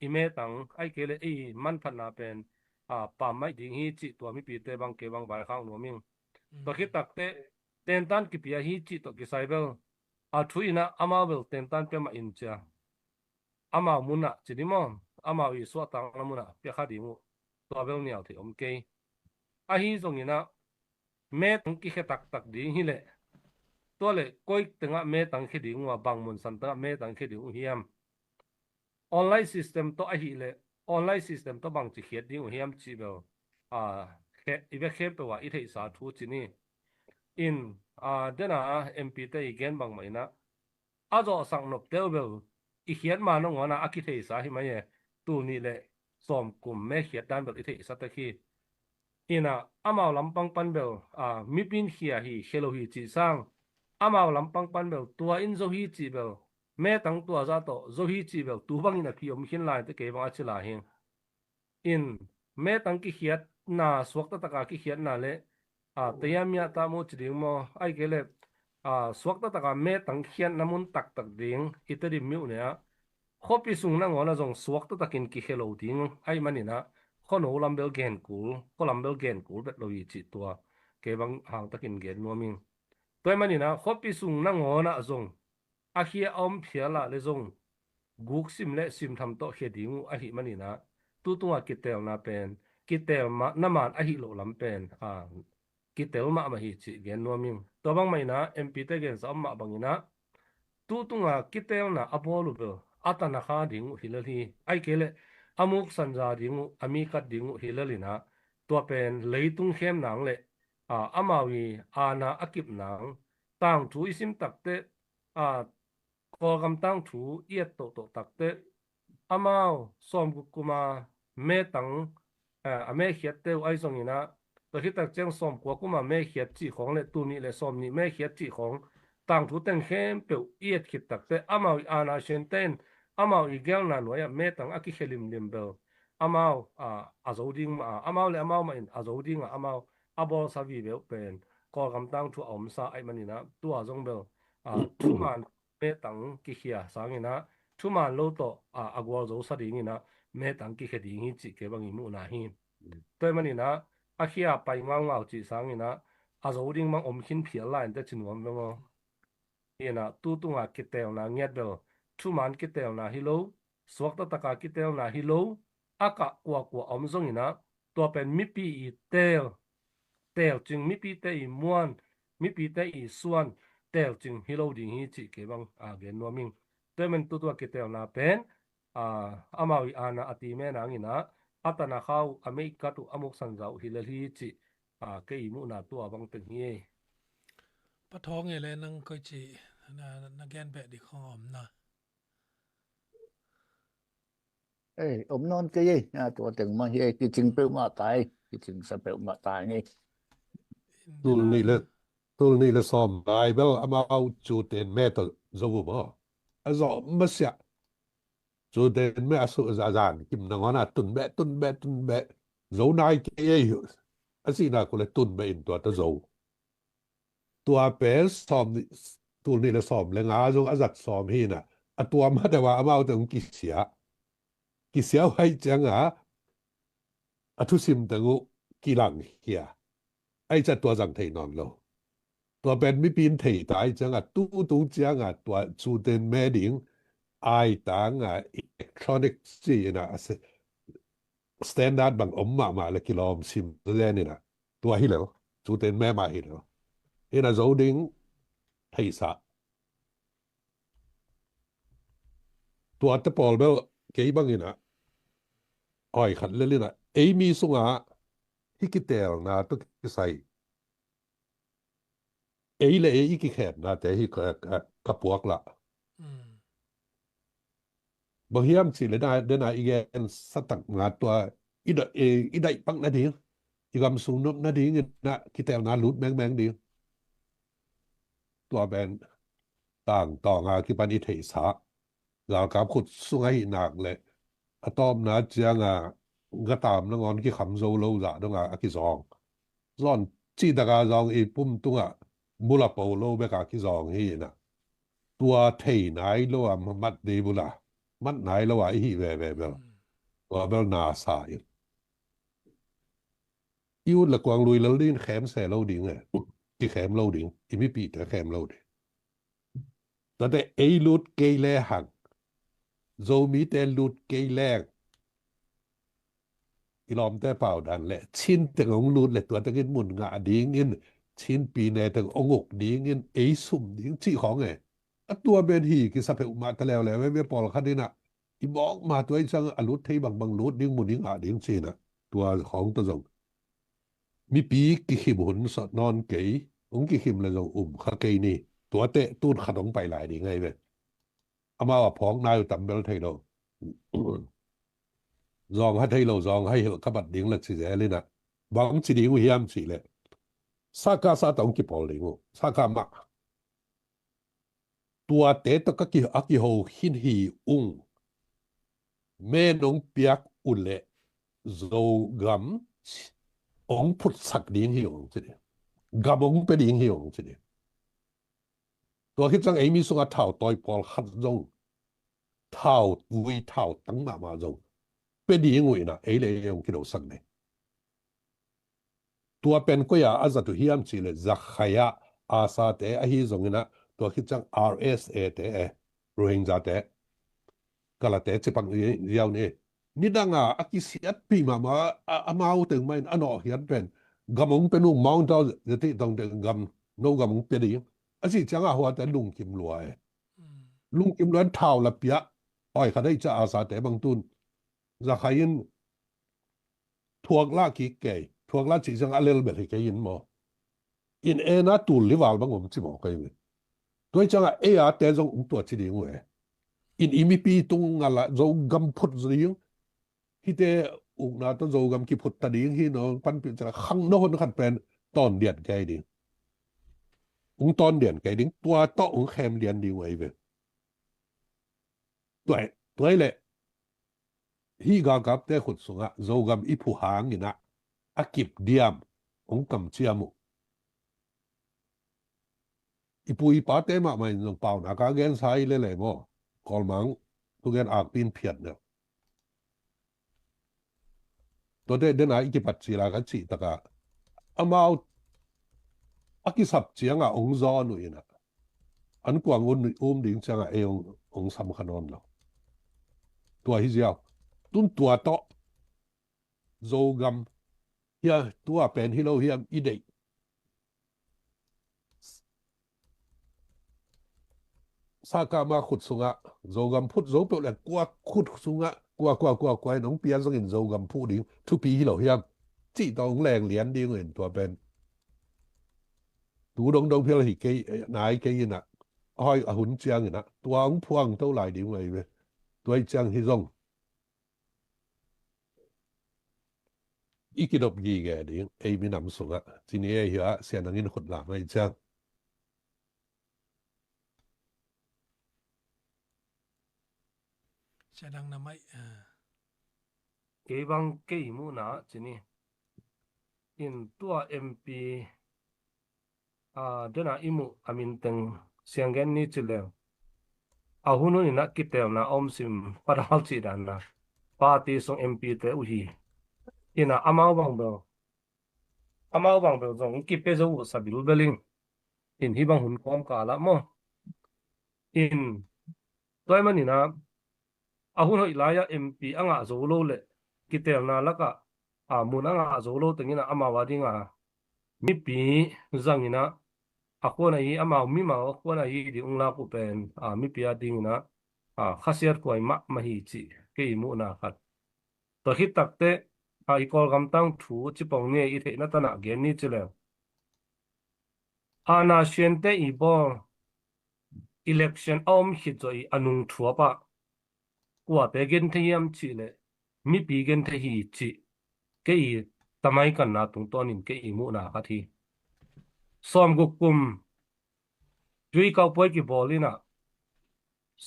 i metang, ahih kei leh i manphatna pen, a, pammaih ding hi cih tua mipite bang kei bang vaikhak nuam ing. Tua khit takteh tentan kipia hi cih tawh kisai bel, a thu in ah amau bel tentan pia mah in ci a, amau mun ah ci ding maw, amau i suahtakna mun ah pia kha ding uh, tua bel nial thei om kei. Ahi zongin ah metang kikhia taktak ding hi leh, tua leh koi teng ah metang khia ding uh a, bang mun san teng ah metang khia ding uh hiam? Online system tawh ahih leh online system tawh bangci khiat ding uh hiam cih bel, a, khe-, i bek khempeuh ah i theihsa thu ci ni. In, a, den a M P te i gen bangmah in ah, a zawhsak nopte uh bel i khiat ma nangawn ah a kitheisa hi mai e. Tul nih le sawm kum me khiat dan bel i theihsa tek hi. In ah amau lampang pan bel, a, mipi in khia hi, khia lo hi cih sang, amau lampang pan bel tua in zo hi cih bel, metang tua zah tawh zo hi cih bel tu bangin a ki-om khin lai te, kei bang a ci lai hi. In, metang kikhiatna, suakta taka kikhiatna le, a, tayamia tamu ci ding maw, ahih kei leh, a, suakta taka metang khiatna mun taktak ding i Tedim mi uh ne ah, khuapi sung nangawn ah zong suakta takin kikhia lo ding ahih manin ah, khuano lam bel gen kul, khua lam bel gen kul bet lo hi cih tua kei bang hang takin gen nuam ing. Tua ahih manin ah khuapi sung nangawn ah zong a khia a om phial ah le zong guk sim le sim tham tawh khia ding uh ahih manin ah, tu tungah kitelna pen, kitel mah na man ahih loh lam pen, a, kitel mahmah hi cih gen nuam ing. Tua bangmah in ah M P te gensa om mah bangin ah, tu tungah kitelna a bawl uh bel a tana kha ding uh hi lel hi. Ahih kei leh a muksan za ding uh, a mi kat ding uh hi lel in ah, tua pen leitung khem nang le, a, amau i aana a kip nang, tangthu i sim takteh, a, Kawlgam tangthu i et tohtoh takteh, amau sawmguk kuma metang, eh, a mekhiatte uh ahi zongin ah, tua khit tak ciang sawmkua kuma mekhiat cih khawng le tul nih le sawmnih mekhiat cih khawng, tangthu teng khempeuh i et khit takteh, amau i aana siante in amau i gelna nuai-ah metang a kikhia limlim bel, amau, a, a zo ding mah, a, amau le amau mah in a zo ding a, amau a bawlsa vive uh pen Kawlgam tangthu a omsa ahih manin ah, tua zong bel, a, thuman metang kikhia sangin ah, thuman lo tawh, a, a gualzosa dingin ah metang kikhia ding hi cih kei bang i muhna hi. Tua ahih manin ah, a khia pai ngaungau cih sangin ah, a zo ding bang om khin phial lai in te ci nuam ve maw. Hi in ah, tu tungah kitelna ngiat bel, thuman kitelna hi lo, suakta taka kitelna hi lo, a kah kuakua a om zongin ah, tua pen mipi i teel, teelcing, mipite i muan, mipite i suan, teelcing hi lo ding hi cih kei bang, a, gen nuam ing. Tua ahih manin tu tungah kitelna pen, a, amau i aana a ti me nangin ah, a tana kha uh, a mei kat uh, a muksan za uh hi lel hi cih, a, kei i muhna tua bang teng hi. Pa Thawng e le, nang koici na, na gen beh ding khawng a om na? Ei, om nawn kei ei, a, tua teng mah hi ei, kicing peuhmah ta ei, kicingsa peuhmah ta ei. Tul nih le, tul nih le sawm lai bel amau Cuten me tawh zo uh maw. A zawh masiah. Cuten me a suh zazan kim nangawn a tun beh, tun beh, tun beh. Zo nai kei ei. A sihna kul le tun beh in tua ta zo. Tua pen sawm nih, tul nih le sawm le nga zong a zat sawm hi in ah, a tua ma deuh a amaute hong kisia. Kisia uh ahih ciangah a thusim teng uh kilang hi a, ahih ciah tua zang thei nawn lo. Tua pen mipi in thei ta ahih ciangah, tu tung ciangah tua Cuten me ding ai tangah electronic ci in ah, a se-, standard bang om mahmah le kilawm sim zen in ah, tua hi lo, Cuten me mah hi lo. Hi in ah zo ding theihsa. Tuate pawl bel kei bangin ah hoi khat lel in ah, ei mi sungah hih kiteelna tawh kisai ei le ei i kikheetnate hi ka, ka, ka puak lah. Mm. Bang hiam cih le na, dena i gen satak nga tua i da, i, i daih pak nading, i gam sung nop nading in ah kiteelna lut mengmeng ding. Tua pen tangtawng a kipan i theihsa, galkap khut sung ahih nak le a tawpna cianga gatam nangawn kikham zo lo zah donga a kizawng. Zawn cih taka zawng i pum tungah mula po lo beka kizawng hi inah. Tua thei nai lo a mat dei bula mat nai lo a i hih veve bel tua bel nasa in. I ut le kuang lui lel ding khem se lo ding e. Kikhem lo ding, i mipihte khem lo ding. Tuate ei lut kei le hang, Zomite lut kei leng, i lawmte pau dan le Chin teng hong lut le tua tengin mun ngah dingin, Chin pine teng hong uk dingin ei sum ding cih khawng e. A tua ben hi kisa peuhmah ta leuleu e, me pawlkhat inah i mawkma tua i cang a lut thei bangbang lut ding mun i ngah ding cinah tua khawng ta zong mipi kikhim hun sawt nawn kei, hong kikhim le zong um kha kei ni. Tuate tun khat hong pai lai ding ahi ve. Amau a phawk nai uh tam bel thei lo. Zawng ha thei lo, zawng ha hilh ka bat ding le ci zel inah bang ci ding uh hiam cih le saka sa tawh hong kipawl ding uh, saka mah. Tuate tawh ka ki, a kiho khin hi ung. Men hong piak uh le Zogam hong phutsak ding hi ung ci ding. Gam hong pia ding hi ung ci ding. Tua khit ciang ei mi sungah thau tawi pawlkhat zong, thau vui thau tang mahmah zong pia ding uh inah ei le ei hong kidosak ding. Tua pen koi-a a zat uh hiam cih le Zakhai-ah Azate ahi zongin ah tua khit ciang R S A te e, Rohingya te, Kalate cipak ziau ni. Nidanga a kisiatpih mahmah a, amau teng mah in a nawhkhiat pen gam hong pia nung mawngtaw zia tih tawng teng gam, no gam hong pia ding a cih ciangah huate lungkim lua e. Lungkim lua in thau la pia, hoi khat ahi ciah Azate bang tun Zakhai in thuak lah kik kei, thuak lah cih ciang a lel bel hi kei in maw. In ena tul lival bang om ci maw kei ve. Tua hi ciangah ei a te zong ung tua ci ding uh e. In i mipi tung ngala Zogam phut ding, hite ukna tawh Zogam kiphut ta ding hi no panpih ciangah khang no hun khat pen tawn dian kei ding. Ung tawn dian kei ding, tua tawh ung khem lian ding uh ei ve. Tua, tua hi leh hih galkapte khut sungah Zogam i phu hangin ah a kip diam hong kamciam uh. I pu i pate mahmah in zong paunak a gensa hi lele maw. Kawlmang thugen akpi in phiat neu. Tuate dena i kipat cila ka cih taka amau a kisap cianga ong zawn uh ina an kuang un um ding cianga ei ong, ong sam kha nawn lo. Tua hi ziau. Tun tua tawh Zogam hia tua pen hi lo hiam i deih. Sakama khut sungah Zogam phut zo peuh le kua khut sungah kua kua kua kua in hong pia zongin Zogam phuh ding thupi hi lo hiam? Cih tawh hong leng lian ding uh in tua pen tu dongdong phial hi kei nai kei inah a hoi a hun ciang inah tua hong phuang to lai ding uh ahi ve. Tua hi ciang hi zong i kidop gige ding ei minam sungah cini ei hiah sianangin khut lam ahi ciang. Sianang na mai. Kei bang kei muhna cini in tua M P a dena i muh a minteng sianggen ni ci leng a hun hun inah kitelna a om sim padal cih danna party sung M P te uh hi. Inah amau bang bel amau bang bel zong kipia zo uh sabilbel in in hi bang hun kawm kala maw. In tua hi man inah a hun hoih lai-ah M P a ngah zo lo le kitelna lakah a mun a ngah zo lo tengin ah amau a dinga mipi zangin ah a khuan ahi amau mimal a khuan ahi ding ung lak uh pen a mipi a dingin ah a khasiat kuai mahmah hi cih kei muhna khat. Tua khit takteh a i Kawlgam tang thu cipong ni i theihna tanah gen ni ci leng a na siante i bawl election a om khit zawh i a nung thuap ah kuate genthei hiam cih le mipi genthei hi cih kei i tamai kanna tungtawnin kei i muhna khat hi. Sawmguk kum tui kaupuai kibawl inah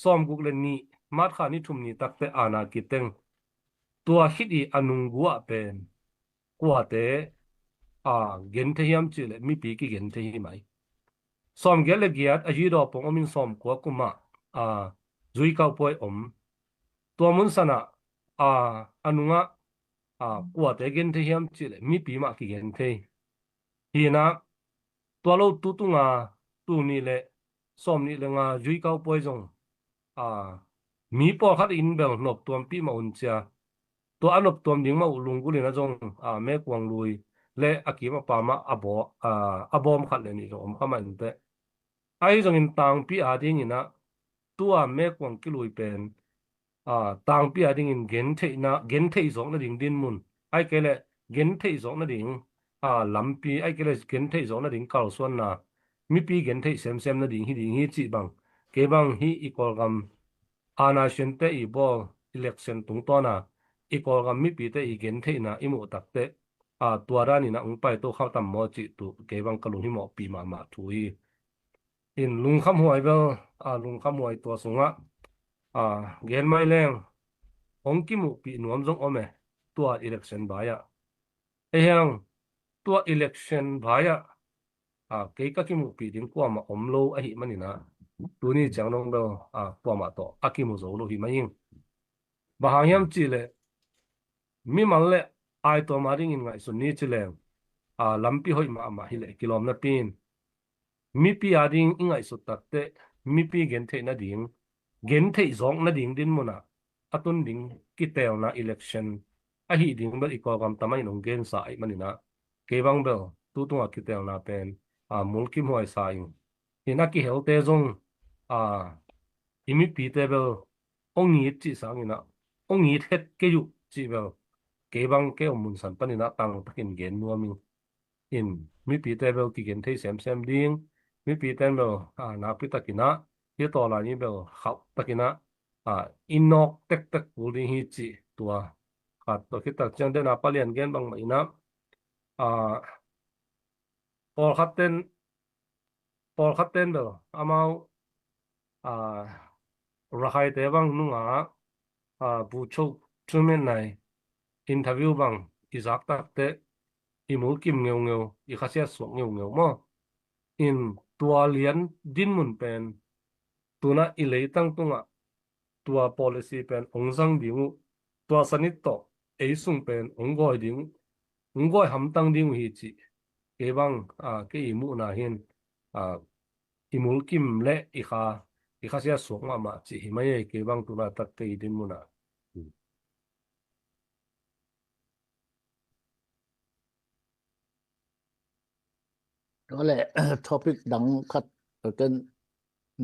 sawmguk le nih March kha ni thum ni takte ana kiteng tua khit i a nunggu ah pen kuate a genthei hiam cih leh mipi kigenthei hi mai. Sawmgiat le giat a Judah pong omin sawmkua kumah a zuikau puai om. Tua mun sanah a a nungah a kuate genthei hiam cih leh mipi mah kigenthei. Hinah tua lo tu tunga tul nih le sawmnih le nga zuikau puai zong a mi pawlkhat in bel noptuampih mah un cia. Tua a noptuam ding mah uh lunggulh in a zong a mekuang lui le a kim a pamah a baw a a bawm khat le nih zong om kha mah inteh. Ahi zongin tangpi a dinginah tua mekuang kilui pen a tangpi a dingin gentheihna gentheih zawk nading dinmun, ai kei leh gentheih zawk nading a lampi, ai kei leh gentheih zawk nading kalsuanna, mipi gentheih semsem nading hi ding hi cih bang. Kei bang hi i Kawlgam ana siante i bawl election tungtawna i Kawlgam mipite i gentheihna i muh takteh a tua danin a hong paito kha tam maw cih tu kei bang ka lunghimawhpih mahmah thu hi. In lungkhamhuai bel a lungkhamhuai tua sungah a gen mai leng hong kimuhpih nuam zong om e. Tua election bai-ah ei hang tua election bai-ah a kei ka kimuhpih ding kuamah om lo ahi maninah tuni ciang dong bel a kuamah tawh a kimu zo lo hi mai ing. Bang hang hiam cih leh mimal le aituam a dingin ngaihsun ni ci leng a lampi hoih mahmah hi leh kilawm napi in mipi a ding i ngaihsut takteh mipi gentheih nading gentheih zawk nading dinmunah a tun ding kitelna election ahi ding bel i Kawlgam tamah in hong gensa ahi maninah kei bang bel tu tungah kitelna pen a mulkimhuai sa ing. Hin a kihelte zong a i mipite bel hong it cih sanginah hong it het kei uh cih bel kei bang kei om munsan paninah tangtakin gen nuam ing. In mipite bel kigen thei semsem ding, mipite bel a nakpi takinah hi tawlan i bel khauh takinah a i nawk tektek kul ding hi cih tua khat tua khit tak ciang dena palian gen bangmah inah a pawlkhat ten pawlkhat ten bel amau a Rakhaite bang nungah a buchok thumen nai interview bang i zak takteh i mulkim ngeungeu, i khasiat suak ngeungeu maw? In tua lian dinmun pen tunah i leitang tungah tua policy pen hong zang ding uh, tua sanit tawh ei sung pen hong gawi ding uh, hong gawi hamtang ding uh hi cih kei bang a kei i muhna hin a i mulkim le i kha i khasiat suak mahmah cih hi mai ei kei bang tuna tak kei i dinmunah. Tua le topic dang khat ka ken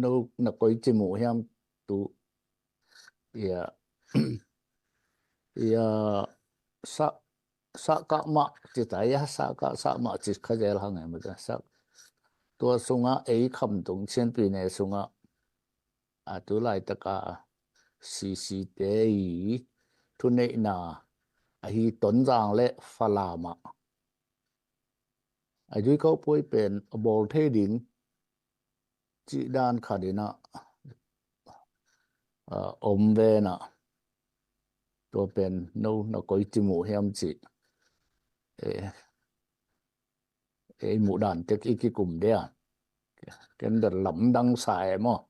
no na koi ci mu hiam tu ia ia sa sa ka ma ci ta ia sa ka sa ma ci kha zel hang em sa tua sunga ei kham tung chian pi ne sunga a tu lai taka sisi te i thuneihna ahi Tonzang le Falam ah a dui kau puai pen a bawl thei ding cih dan khat inah a om venah tua pen no na koi ci mu hiam cih ei muh dan tek i kikum dia ken bel lamdang sa e maw?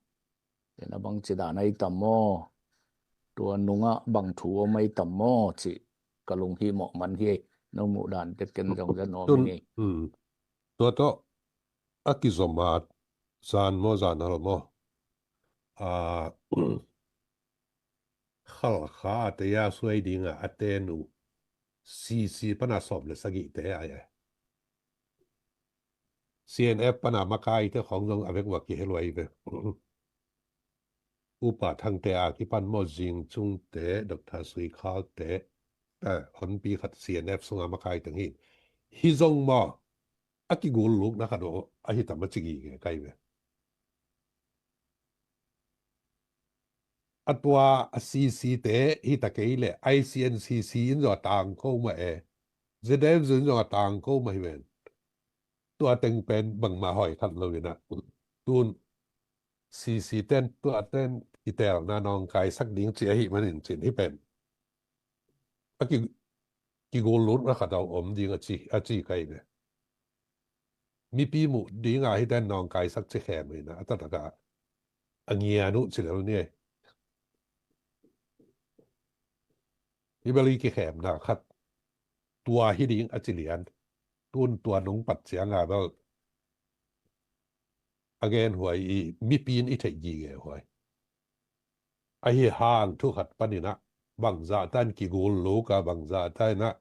Ken a bang ci dan ai tam maw? Tua nungah bang thu om ai tam maw cih ka lunghimawh man hi ei. No muh dan tek ken zong zan om tun hi. Tua tawh a kizom a zan maw zan hal maw? A Khalkha a tei a suai dinga a ten uh sisi pana sawm le sagihte ai ai. C N F pana makaite khawng zong a vek vak kiheluai ve. Upa Thangte a kipan maw Zingcungte, Doctor Suikhalte, eh, honpi khat C N F sunga makai teng hi. Hi zong maw a kigul lukna khat ahi tam a ci gige kai ve. A tua a C C te hi ta kei le I C N C C in zong a tang ko mah e. Z F Z in zong a tang ko mah hi ven. Tua teng pen bangmah hoi khat lo inah tun C C ten tua ten kitelna nawngkaisak ding ci ahi manin cin hi pen. a ki, kigul lut na khat a om ding a ci, a ci kai ve. Mipi muh ding a hite nawngkaisak ci khem hi na, a taktak a a ngian uh ci lel ni. Hi bel i kikhemna khat tua hi ding a ci lian. Tun tua nong pat ciang a bel a gen huai i mipi in i theih gige huai. Ahi hang thu khat panin ah bangzah tan kigul lo ka bangzah tan ah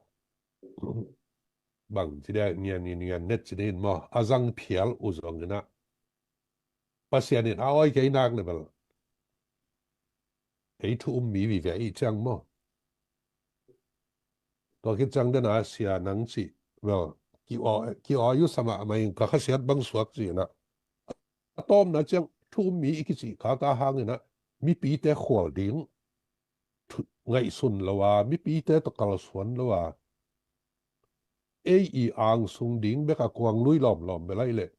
bang ci dia ngian in ngian net ci din maw a zang phial uh zongin ah Pasian in a awi kei nak le bel ei thu um mi vive i ciang maw? Tua khit ciang den a sia nang cih bel ki aw, ki aw yu sama a mai ka khasiat bang suak ci na. A tawpna ciang thu um mi i kicih kha ka hangin ah mipite khual ding thu, ngaihsun lo a, mipite tawh kalsuan lo a, ei i angsung ding bek a kuang lui lawmlawm bel ahi leh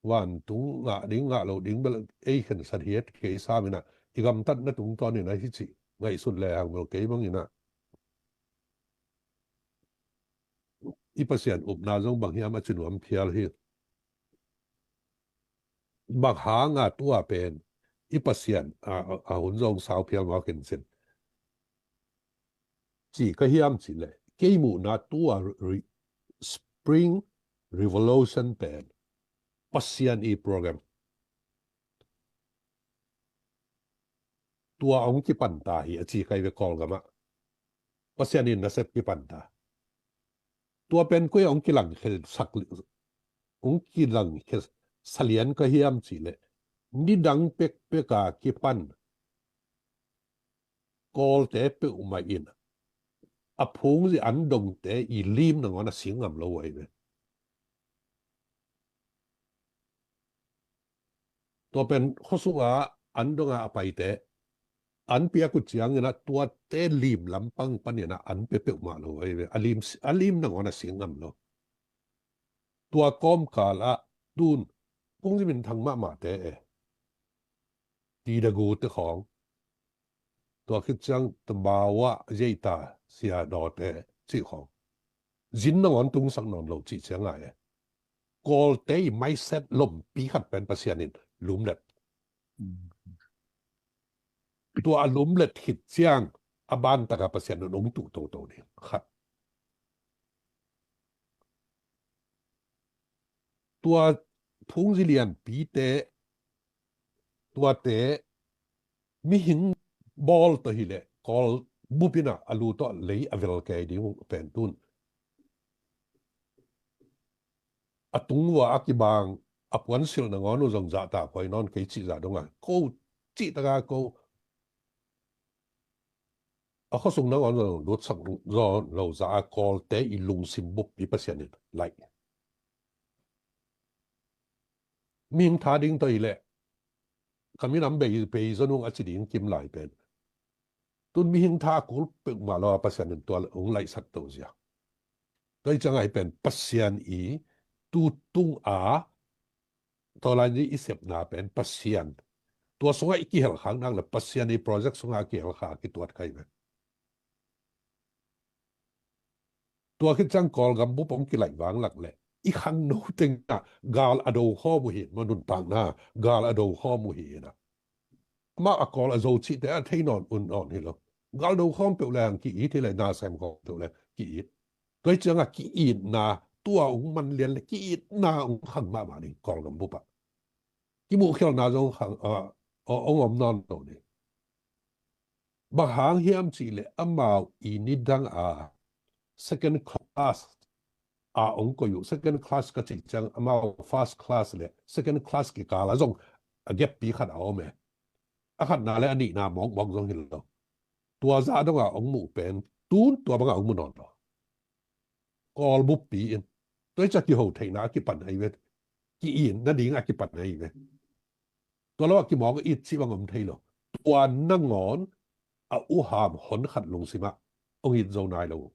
vantung ngah ding ngah lo ding bel ei khensat hiat kei sam in ah i gamtatna tungtawn in ah hi cih ngaihsun le hang bel kei bangin ah i Pasian upna zong bang hiam a ci nuam phial hi. Bang hanga tua pen i Pasian a, a, a hun zong sau phial mawk in cin ci ka hiam ci le kei muhna tua re, Spring Revolution pen Pasian i program tua hong kipan ta hi a ci kai ve Kawlgam ah. Pasian in nasep kipan ta. Tua pen koi hong kilang khel sak hong kilang khel salian ka hiam ci le nidang pekpek a kipan Kawlte peuhmah in a phungzi an dongte i lim nangawn a sing ngam lo ahi ve. Tua pen khuasunga an donga a paite an piak uh ciangin ah tuate lim lampang panin ah an pia peuhmah lo ahi ve. A lim, a lim nangawn a sing ngam lo. Tua kawmkal ah tun phungzi minthang mahmahte e. Ti da gu te khawng. Tua khit ciang Tamawa Zeita sia dawte cih khawng zin nangawn tungsak nawn lo cih ciang ngai e. Kawlte i maiset lompi khat pen Pasian in lumlet. Tua a lumlet khit ciang a ban taka Pasian in hong tuh toto ding khat. Tua phungzi lianpite tuate mihing bawl tawh hileh Kawl bupin ah a lu tawh lei a vel kei ding uh pen tun a tung vua a kibang a puansilh nangawn uh zong zahtak huai nawn kei cih zah dong a ko cih taka ko a khuasung nangawn zong lutsak zaw lo za a Kawlte i lungsim buppi Pasian in laih. Mihing tha ding tawh hileh ka minam bei, bei zon ung a ci ding kim lai pen tun mihing tha a kul peuhmah lo a Pasian in tua hong laihsak to zia. Tua hi ciang ahi pen Pasian i tu tung a tua lai ni i sepna pen Pasian tua sungah i kihelkhak nak le Pasian i project sungah a kihelkha a kituat kha hi pen. Tua khit ciang Kawlgam bup hong kilaih vanglak le i khangno tengah gal a do khawm uh hi, ma nuntakna gal a do khawm uh hi inah. Amah a Kawl a Zo cihte a thei nawn un nawn hi lo. Gal do khawm peuh le ang ki-it hi le na sem khawm peuh le ki-it. Tua hi ciangah ki-itna tua ung man lian le ki-itna ung khang mahmah ding Kawlgam bupah. Kimuhkhialna zong khang a ong om nawn lo ding. Bang hang hiam cihleh amau i nidang a second class a ong koi uh, second class ka cih ciang amau first class le second class kikal a zong a gappi khat a om e. A khatna le a nihna mawkmawk zong hi lo. Tua zah dong a ong muh pen tun tua bang a ong mu nawn lo. Kawl buppi in tua hi ciang kiho theihna a kipan ahi ve. Ki-it nading a kipan ahi ve. Tua lo a kimawk a it cih bang om thei lo. Tua nangawn a uham hon khat lungsimah ong it zo nai lo uh.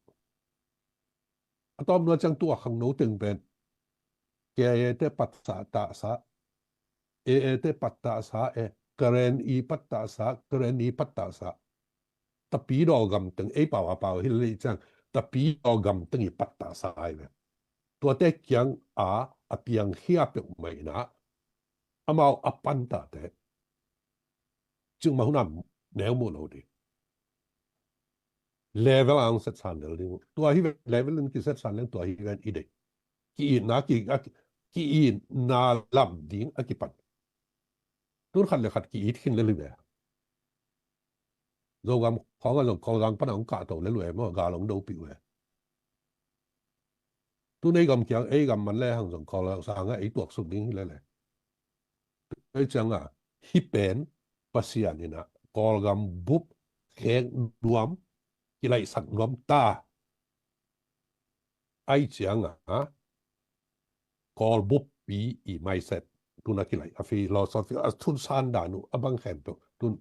A tawpna ciang tua khangno teng pen K I A te patsah tahsa, A A te pat tahsa e, Karen i pat tahsa, Karen i pat tahsa. Tapidaw gam teng ei pau a pau hi lei ciang, Tapidaw gam teng i pattah sa ai ve. Tuate kiang a a piangkhia peuhmah inah amau a pantate ciungmah hunam neu muh lo ding. Level ang setsan lel ding uh. Tua hi ve, level in kisetsan leng tua hi ven i deih. Ki-itna ki, a ki, ki-itna lam ding a kipan. Tun khat le khat ki-it khin lel hi ve. Zogam khawng a zong Kawlgam pana hong kahto lel uh e maw, gal hong dopih uh e. Tun ei gam kiang ei gam man le hang zong Kawlgam sangah ei tuaksuk ding hi lel e. Ei ciangah hih pen Pasian inah Kawlgam bup khek nuam, kilaihsak nuam ta. Ai ciangah Kawl buppi i mindset tun a kilaih, a philosophy, a thunsan dan uh a bang khempeuh tun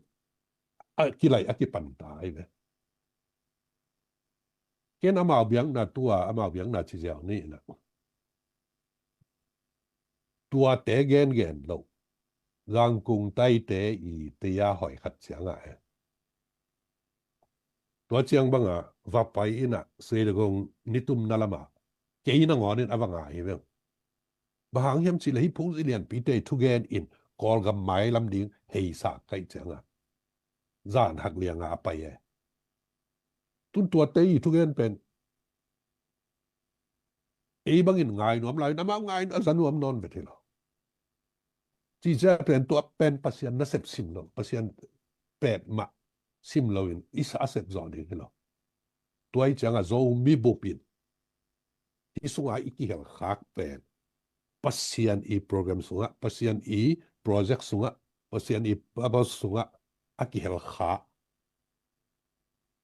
a kilaih a kipan ta ai ve. Ken amau biakna tua, amau biakna ci ziau ni inah tuate gengen lo. Zangkung Taite i teia hoi khat ciangah e. Tua ciang bangah va pai inah Seilegong nitumna lamah kei nangawn in a va ngai hi veng. Bang hang hiam cihleh hih phungzi lianpite thugen in Kawlgam mailam ding heisak kaih ciangah zan hak lianga a pai e. Tun tuate i thugen pen ei bangin ngai nuam lai, amau ngai a za nuam nawn vet hi lo. Cicia pen tua pen Pasian nasep sim lo, Pasian pet mah sim loin i sa a sep zawh ding hi lo. Tua i ciangah Zomi bupin hih sungah i kihelkhak pen Pasian i program sungah, Pasian i project sungah, Pasian i purpose sungah a kihelkhak.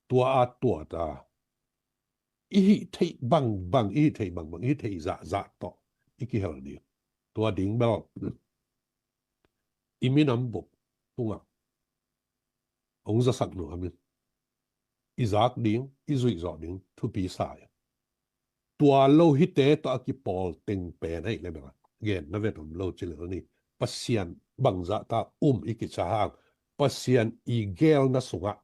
Tua a tuata i hih theih bangbang, i hih theih bangbang, i hih theih zahzah tawh i kihel ding. Tua ding bel i minam bup tungah hong zasak nuam in i zak ding, i zuih zawh ding thupi sa hi. Tua lo hite tawh a kipawl teng pen ahih le bel gen na vet om lo ci lel ni. Pasian bangzah ta um i kica hang, Pasian i gelna sungah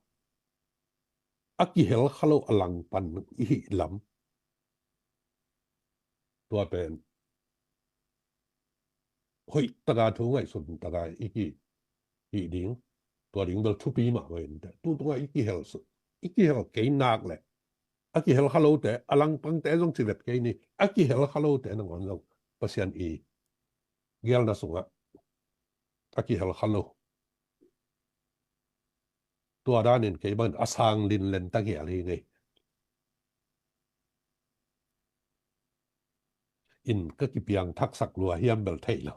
a kihel kha lo a langpan i hih lam. Tua pen hoih taka thu ngaihsun taka i ki hih ding. Tua ding bel thupi mahmah in te tu tungah i kihel su, i kihel kei nak le a kihel kha lote, a langpangte zong ci vet kei ni, a kihel kha lote nangawn zong Pasian i gelna sungah a kihel kha lo. Tua danin kei bangin a sang linlen ta ngial hi ngei. In ka kipiang thaksak lua hiam bel thei lo.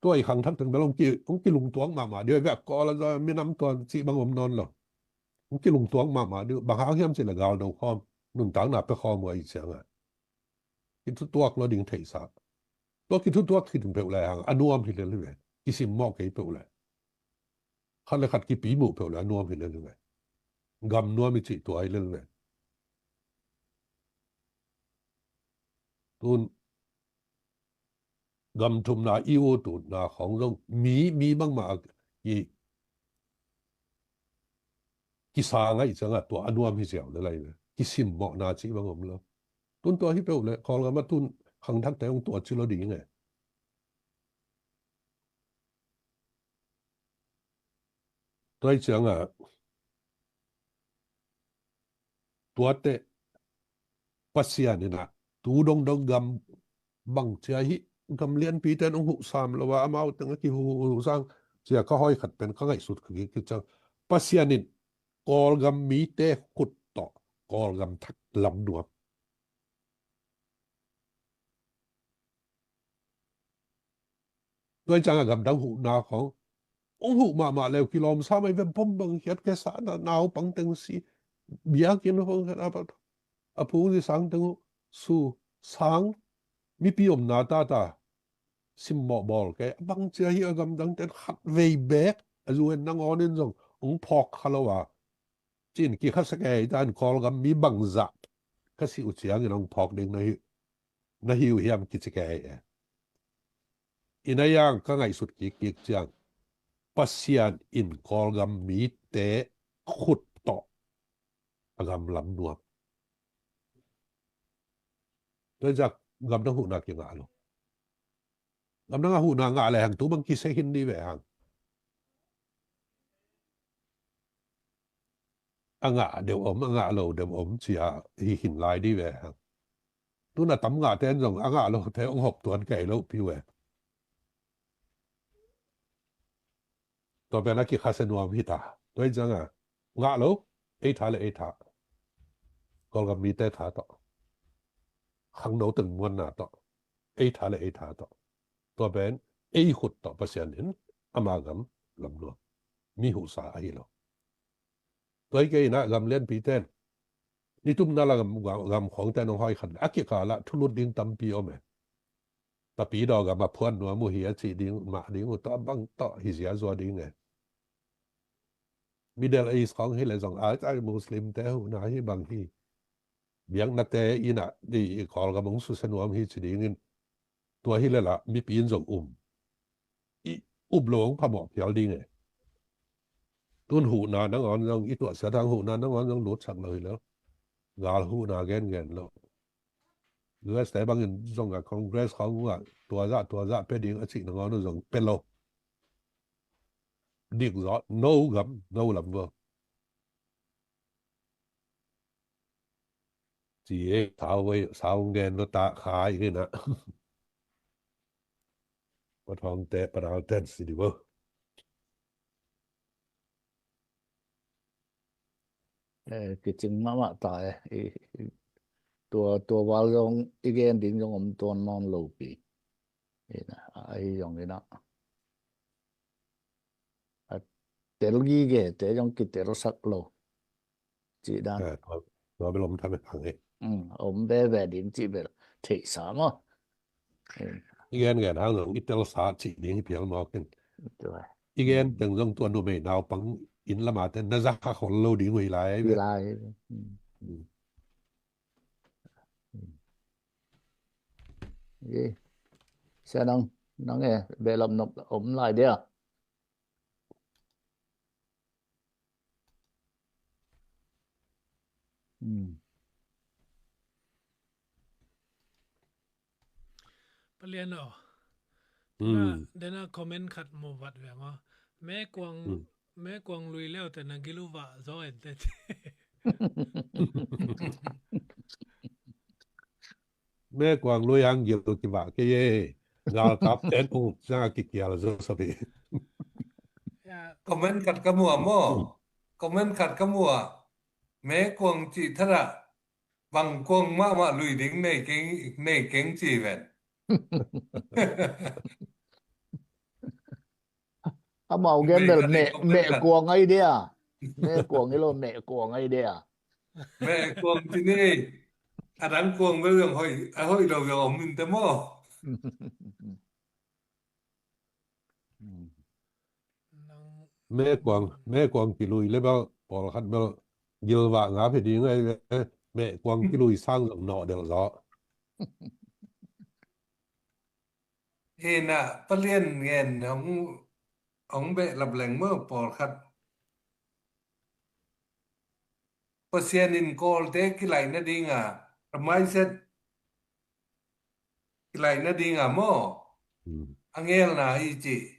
Tua i khangthak teng bel hong ki, hong kilungtuak mahmah dih ve. Kawl a za minam tua cih bang om nawn lo. Hong kilungtuak mahmah dih, bang hang hiam cih le gal do khawm, nuntakna pia khawm uh a i ciangah kithutuak lo ding theihsa. Tua kithutuak khit peuh le hang a nuam hi lel hi ve. Kisimmawh kei peuh le, khat le khat kipimuh peuh le a nuam hi lel hi ve. Gam nuam i cih tua hi lel ve. Tun gam thumna i ut utna khawng zong mi, mi bangmah a ki, kisang a i ciangah tua a nuam hi ziau le lai ve. Kisimmawhna cih bang om lo. Tun tua hi peuh le Kawlgam a tun khangthakte hong tua ci lo ding e. Tua i ciangah tuate Pasian inah tu dongdong gam bang cia hi, gam lianpite in hong huh sam lo a, amau teng a kihuh sang cia ka hoi khat pen ka ngaihsut ka kik ciang Pasian in Kawlgam mite khut tawh Kawlgam thak lam nuam. Tua i ciangah gamdang huhna khawng hong huh mahmah leu kilawm sa mai ve. Bom bang khiat kesa na naupang teng si, biakinn khawng khiat a, a phungzi sang teng uh su sang, mipi omna tata simmawh bawl kei a bang cia hi. A gamdang ten khat vei beek a zu en nangawn in zong hong phawk kha lo a Cin kikhasia kei dan Kawlgam mi bangzah ka si uh ciangin hong phawk ding na hi, na hi uh hiam kici kei e. Ina yang ka ngaihsut kikkik ciang Pasian in Kawlgam mite khut tawh a gam lam nuam. Tua zak gam na huhna kingah lo. Gam na ngah huhna ngah le hang tu bang kiseh hin di ve hang. A ngah deuh om, a ngah lo deuh om cia hi hin lai di ve hang. Tuna tam ngah ten zong a ngah lo te ong hop tuan kei lo pi ve. Tua pen a kikhasia nuam hi ta. Tua hi cianga ngah lo, ei tha le ei tha. Kawlgam mite tha tawh, khangno teng muanna tawh, ei tha le ei tha tawh. Tua pen ei khut tawh Pasian in ama gam lam nuam. Mi huhsa ahi lo. Tua hi kei inah gam lianpi ten nitumna la gam, gam, gam khawng ten hong hawi khat le a kikala thulut ding tampi om e. Tapidaw gam a phuan nuam uh hi a cih ding mah ding uh tawh bang tawh hi ziazua ding e. Middle East khawng hi le zong a, a Muslim te huhna hi bang hi. Biaknate inah di i Kawlgam hong susia nuam hi ci dingin tua hi le lah mipi in zong um. I up lo hong phamawh phial ding e. Tun huhna nangawn zong i tuahsia thang huhna nangawn zong lutsak lo hi lo. Gal huhna gengen lo. U S te bangin zong a Congress khawng uh ah tua zah tua zah pe ding a cih nangawn uh zong pe lo. Dik zawh no gam no lam vo. Ci e, sau ve, sau ngen lo ta khai ngen ah. Pathawngte panal ten si di vo. Eh, kicing mahmah ta e. I, i, tua, tua val zong i gen ding zong om tuan nawn lo pi. Ina, ahi zong ina. A tel gige te zong kitelsak lo. Cih dan. Eh, tua, tua bel om tham e hang e. Mm, om veve ding cih bel theihsa maw. Mm. I gen gen hang zong i telsa cih ding hi phial mawk in. Tua. I gen teng zong tua numei naupang inn lama ten na za kha khol lo ding uh hi lai. Hi lai. Mm. Mm. Ye. Sia nang, nang e, behlap nop om lai dia. Hmm. Palian aw. Hmm. Dena, dena comment khat mo vat ve ngo. Me kuang, hmm, me kuang lui leu te na gilu va zo en te. Me kuang lui ang gil kivah kei e. Galkap ten up zanga kikial zo sabi. Ya. Comment khat ka mu a maw. Comment khat ka mu a. Me kuang cih thara. Bang kuang mahmah lui ding nei keng, nei keng ci ven. Amau gen bel meh, meh kuang ai dia. Meh kuang ilo, meh kuang ai dia. Meh kuang ci ni. Adang kuang bel yang hoi, a hoi lo yang om min te mo. Meh kuang, meh kuang kilui le bel pawlkhat bel gilvah ngap hi ding ai ve. Meh kuang kilui sang zong nawh delh zaw. Hina palian ngen hong, hong behlap leng maw pawlkhat. Pasian in Kawlte kilaih nadinga, a mindset kilaih nadinga maw. Hmm. A ngelna hi cih.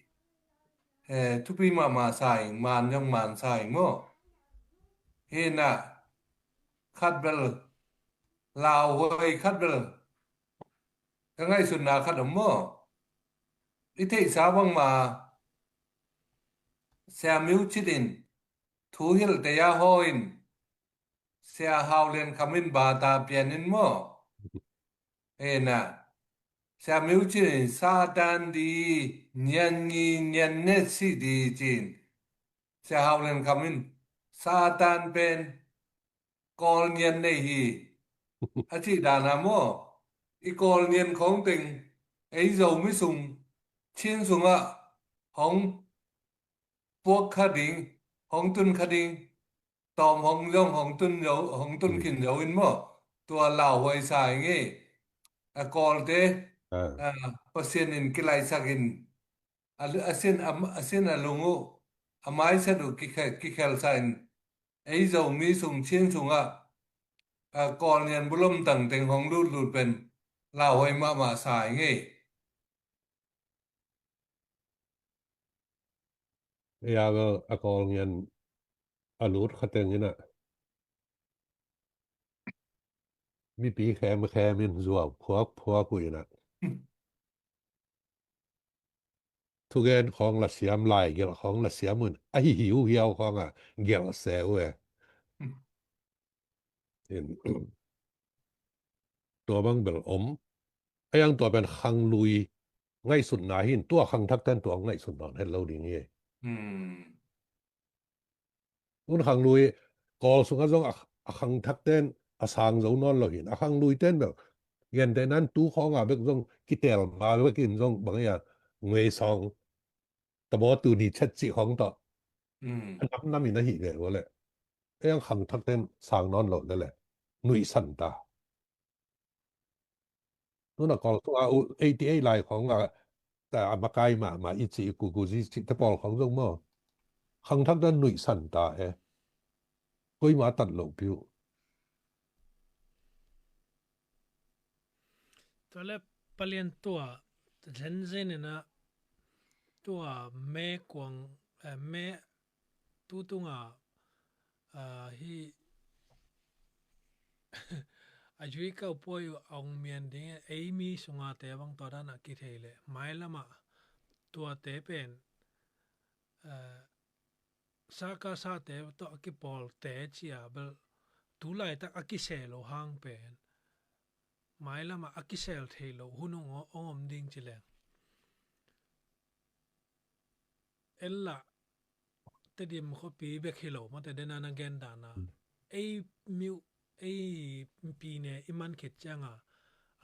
Eh, thupi mahmah sa ing, man zong man sa ing maw. Hina khat bel, lauhuai khat bel. Ka ngaihsutna khat om maw. I theihsa bangma Sia Miu Cit in thu hilh te a haw in Sia Hau Lian Kham in bata pian in maw. Ena Sia Miu Cit in Satan di nian ngi nian net si di cin Sia Hau Lian Kham in Satan pen Kawl ngian nei hi. A cih dana maw. I Kawl ngian khawng teng ei Zomi sung Chin sungah hong puak kha ding, hong tun kha ding. tawm hong zong hong tun zo, hong tun khin zo in maw, tua lauhuai sa i ngei. A Kawlte, a, Pasian in kilaisak in, a, a sin, a, a sin a lung uh, a mindset uh kikhe-, kikhelsa in, ei Zomi sung Chin sungah, a, Kawl nian bulom tangteng hong lutlut pen lauhuai mahmah sa i ngei. Ei a bel a Kawl nian a lut khateng inah mipi khemkhem in zuau phuakphuak uh inah thugen khawng la siam, laigelh khawng la siam un, a hi hiuhiau khawngah gelh se uh e. In, tua bang bel om. A yang tua pen khanglui ngaihsutna hi in, tua khangthakten tua ngaihsut nawn het lo ding hi. Un khanglui Kawl sungah zong a, a khangthakten a sang zo nawn lo hi in, a khangluiten bel gentehna in tu khawngah bek zong kitel ma bekin zong bang ia ngueisawng tamaw tuni chet cih khawng tawh a namnam in a hi ve ua leh, ei ang khangthakten sang nawn lo leh leh nuihsan ta. Nuna Kawl sungah u eighty eight lai khawngah a makai mahmah i cih i kukuzi cih te pawl khawng zong maw, khangthakten nuihsan ta e. Koima tat loh piu. Tua le palian tua zenzen inah tua me kuang, eh, me tu tunga, ah, hi a zui kau puai uh a ong mian ding ei mi sunga te bang tua dan a kithei le mailamah tuate pen, ah, saka sate tawh a kipawlte cia bel tulaitak a kisel lo hang pen mailamah a kisel thei lo hun ong, ong om ding ci leng. Ella Tedim khuapi bek hi lo mate dena na gen dana ei miu ei pi ne i man khit cianga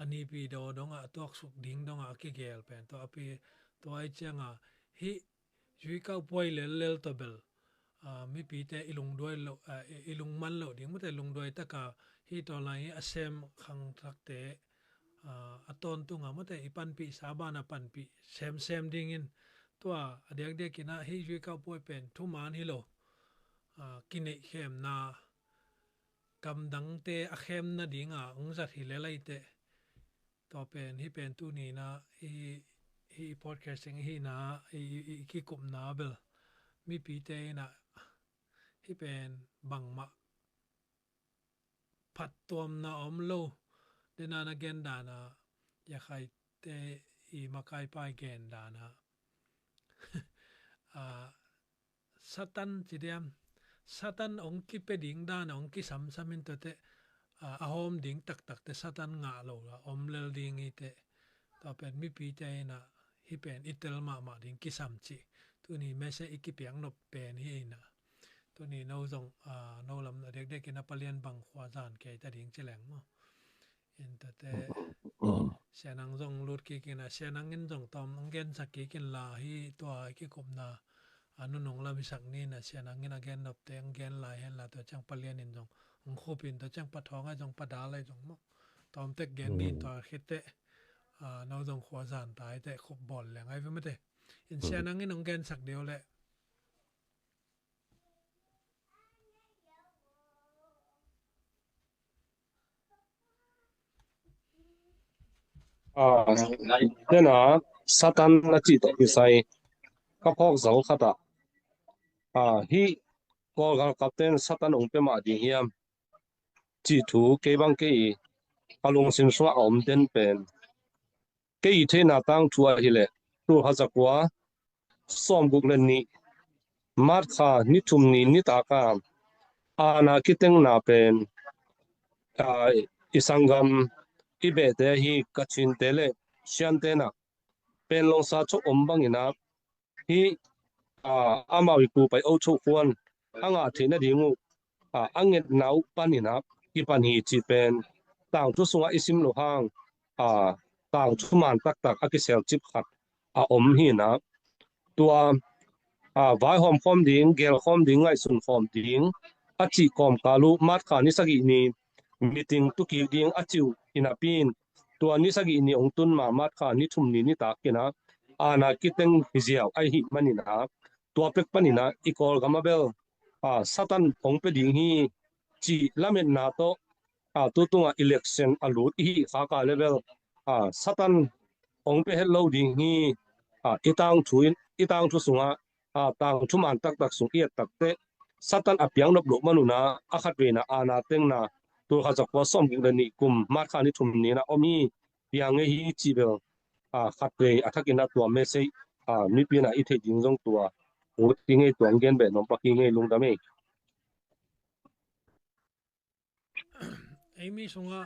a nipi daw donga a tuaksuk ding donga a kigel pen tua a pi tua ai cianga hi zui kau puai lellel tawh bel, ah, mipite i lungduai lo, ah, i, i lungman lo ding mate lungduai taka hi tawlai hi a sem khangthakte, ah, a tawntunga mate i panpih sa bana panpih semsem dingin tua a diakdiakinah hi zui kau puai pen thuman hi lo, ah, kineihkhemna gamdangte a khem nadinga hong zat hi lel aiteh. Tua pen hi pen tuninah i, i podcasting hina i, i, i kikupna bel mipite inah hi pen bangmah phattuamna om lo. Dena na gen dana Yakhaite i makaipai gen dana a Satan ci diam, Satan ong kipia ding dan ong kisamsam in tuate, a, a hawm ding taktakte Satan ngah lo la om lel ding hi teh. Tua pen mipite inah hi pen i tel mahmah ding kisam ci. Tuni mese i kipiak nop pen hi inah tuni no zong, a, no lam a dekdek inah palian bang khua zan kei ta ding ci leng maw. In tuate Sianang zong lut kik inah Sianang in zong tawm ong gensak kik in la hi tua i kikupna a nunung lam hisak ni inah Sianang in a gen nopte ong gen lai hen la tua ciang palian in zong ong khup in tua ciang pathawng ai zong padal ai zong maw tawmtek gen ni in tua khitteh, a, no zong khua zan ta aiteh khup bawl leng ai ve mate. In Sianang in ong gensak deu leh a, tena Satan na cih tawh kisai ka phawk zo khat ah, a, hih Kawl galkapten Satan ong pia mah ding hiam cih thu kei bang kei a lungsim sungah a om den pen kei i theihna tangthu ahileh tul khat za kua sawmguk le nih March kha ni thum ni nitak a aana kitengna pen, a, i sanggam i behte ahi Kachinte le Siante inah Panglong sa chok om bang inah hih, a, amau i kupai ochok khuan a ngah theih nading uh, a, a ngetna uh pan inah kipan hi cih pen tangthu sungah i sim loh hang, a, tangthu man taktak a kiselcip khat a om hi inah tua, a, vaihawm khawm ding, gel khawm ding, ngaihsun khawm ding a cih kawmkal uh March kha ni sagih ni meeting tukik ding a cih uh hi napi in, tua ni sagih ni hong tun ma March kha ni thum ni nitak in ah aana kiteng hi ziau ahih manin ah, tua pek panin ah i Kawlgam ah bel, a, Satan hong pia ding hi cih lametna tawh, a, tu tungah election a lut i hih khak a leh bel, a, Satan hong pia het lo ding hi, a, i tangthu in, i tangthu sungah, a, tangthu man taktak sung i et takteh Satan a piang nop loh man un ah a khatveina aana tengna tul khat za kua sawmguk le nih kum March kha ni thum ni in ah om hi, piang ngei hi cih bel, a, khatvei a thakin ah tua message, a, mipi in ah i theih ding zong tua ut i ngei, tua hong gen beh nuam pak hi ing ei. Lungdam ei. Ei mi sungah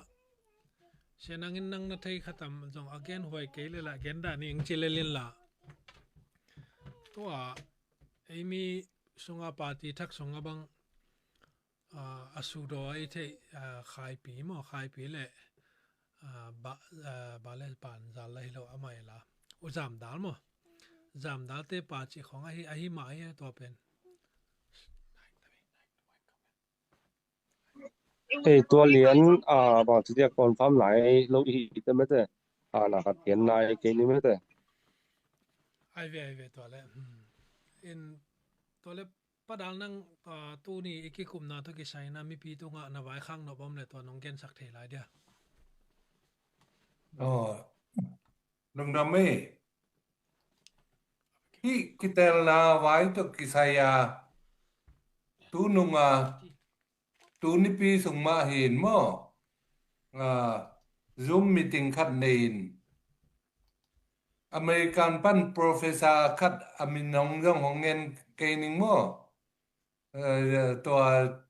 Sia Nang in nang na thei khat om zong a genhuai kei leh lah gen dah ning ci lel in lah. Tua ei mi sungah party thak sungah bang, a, a sudaw a i theih, a, Khaipi maw, Khaipi leh, a, ba, a, ba leh Banzal lah hi lo, amah i la U Zamdal maw. Zamdal te pa cih khawng ahi, ahi mah hi a, tua pen. Ei, tua lian, a, bang ci dia confirm nai lo i hi te mete. A, na khat gen nai kei ni mete. Ai ve, ai ve, tua le. Hmm. In, tua le Pa Dal, nang, a, tuni i kikupna tawh kisai in ah mipi tungah na vaikhak nop om leh tua nong gensak thei lai dia. Aw, lungdam ei. Hih kitelna vai tawh kisai a, tu nung a, tu nipi sung mah hi in maw, a, Zoom meeting khat nei in, American pan professor khat a min hong zong hong ngen kei ning maw. A, tua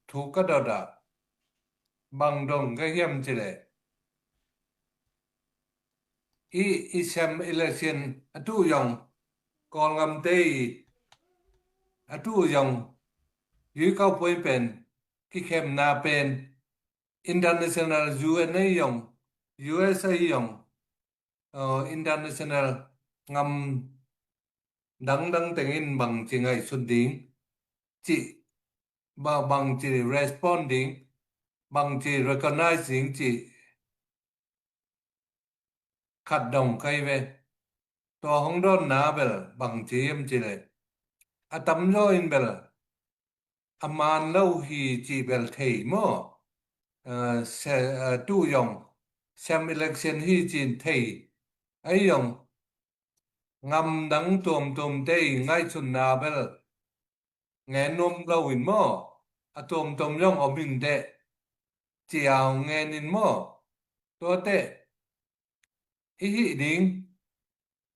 thu ka dot ah bang dong ka hiam cih leh, i, i sem election a tu zong, Kawlngamte i a tu zong, ရွေးကောက်ပွဲ pen, kikhemna pen, international U N a zong, U S a zong, a, international ngam dangdang teng in bangci ngaihsut ding cih, ba, bangci respond ding, bangci recognize ding cih khat dong ka hi ve. Tua hong dawnna bel bangci hiam cih leh, a tamzaw in bel a man lo hi cih bel thei maw. A, se, a, tu zong, sem election hi cih thei. Ahi zong, ngam dang tuamtuamte i ngaihsutna bel ngen nuam lo in maw, a tuamtuam zong om in teh, ci a hong ngen in maw. Tuate i hih ding,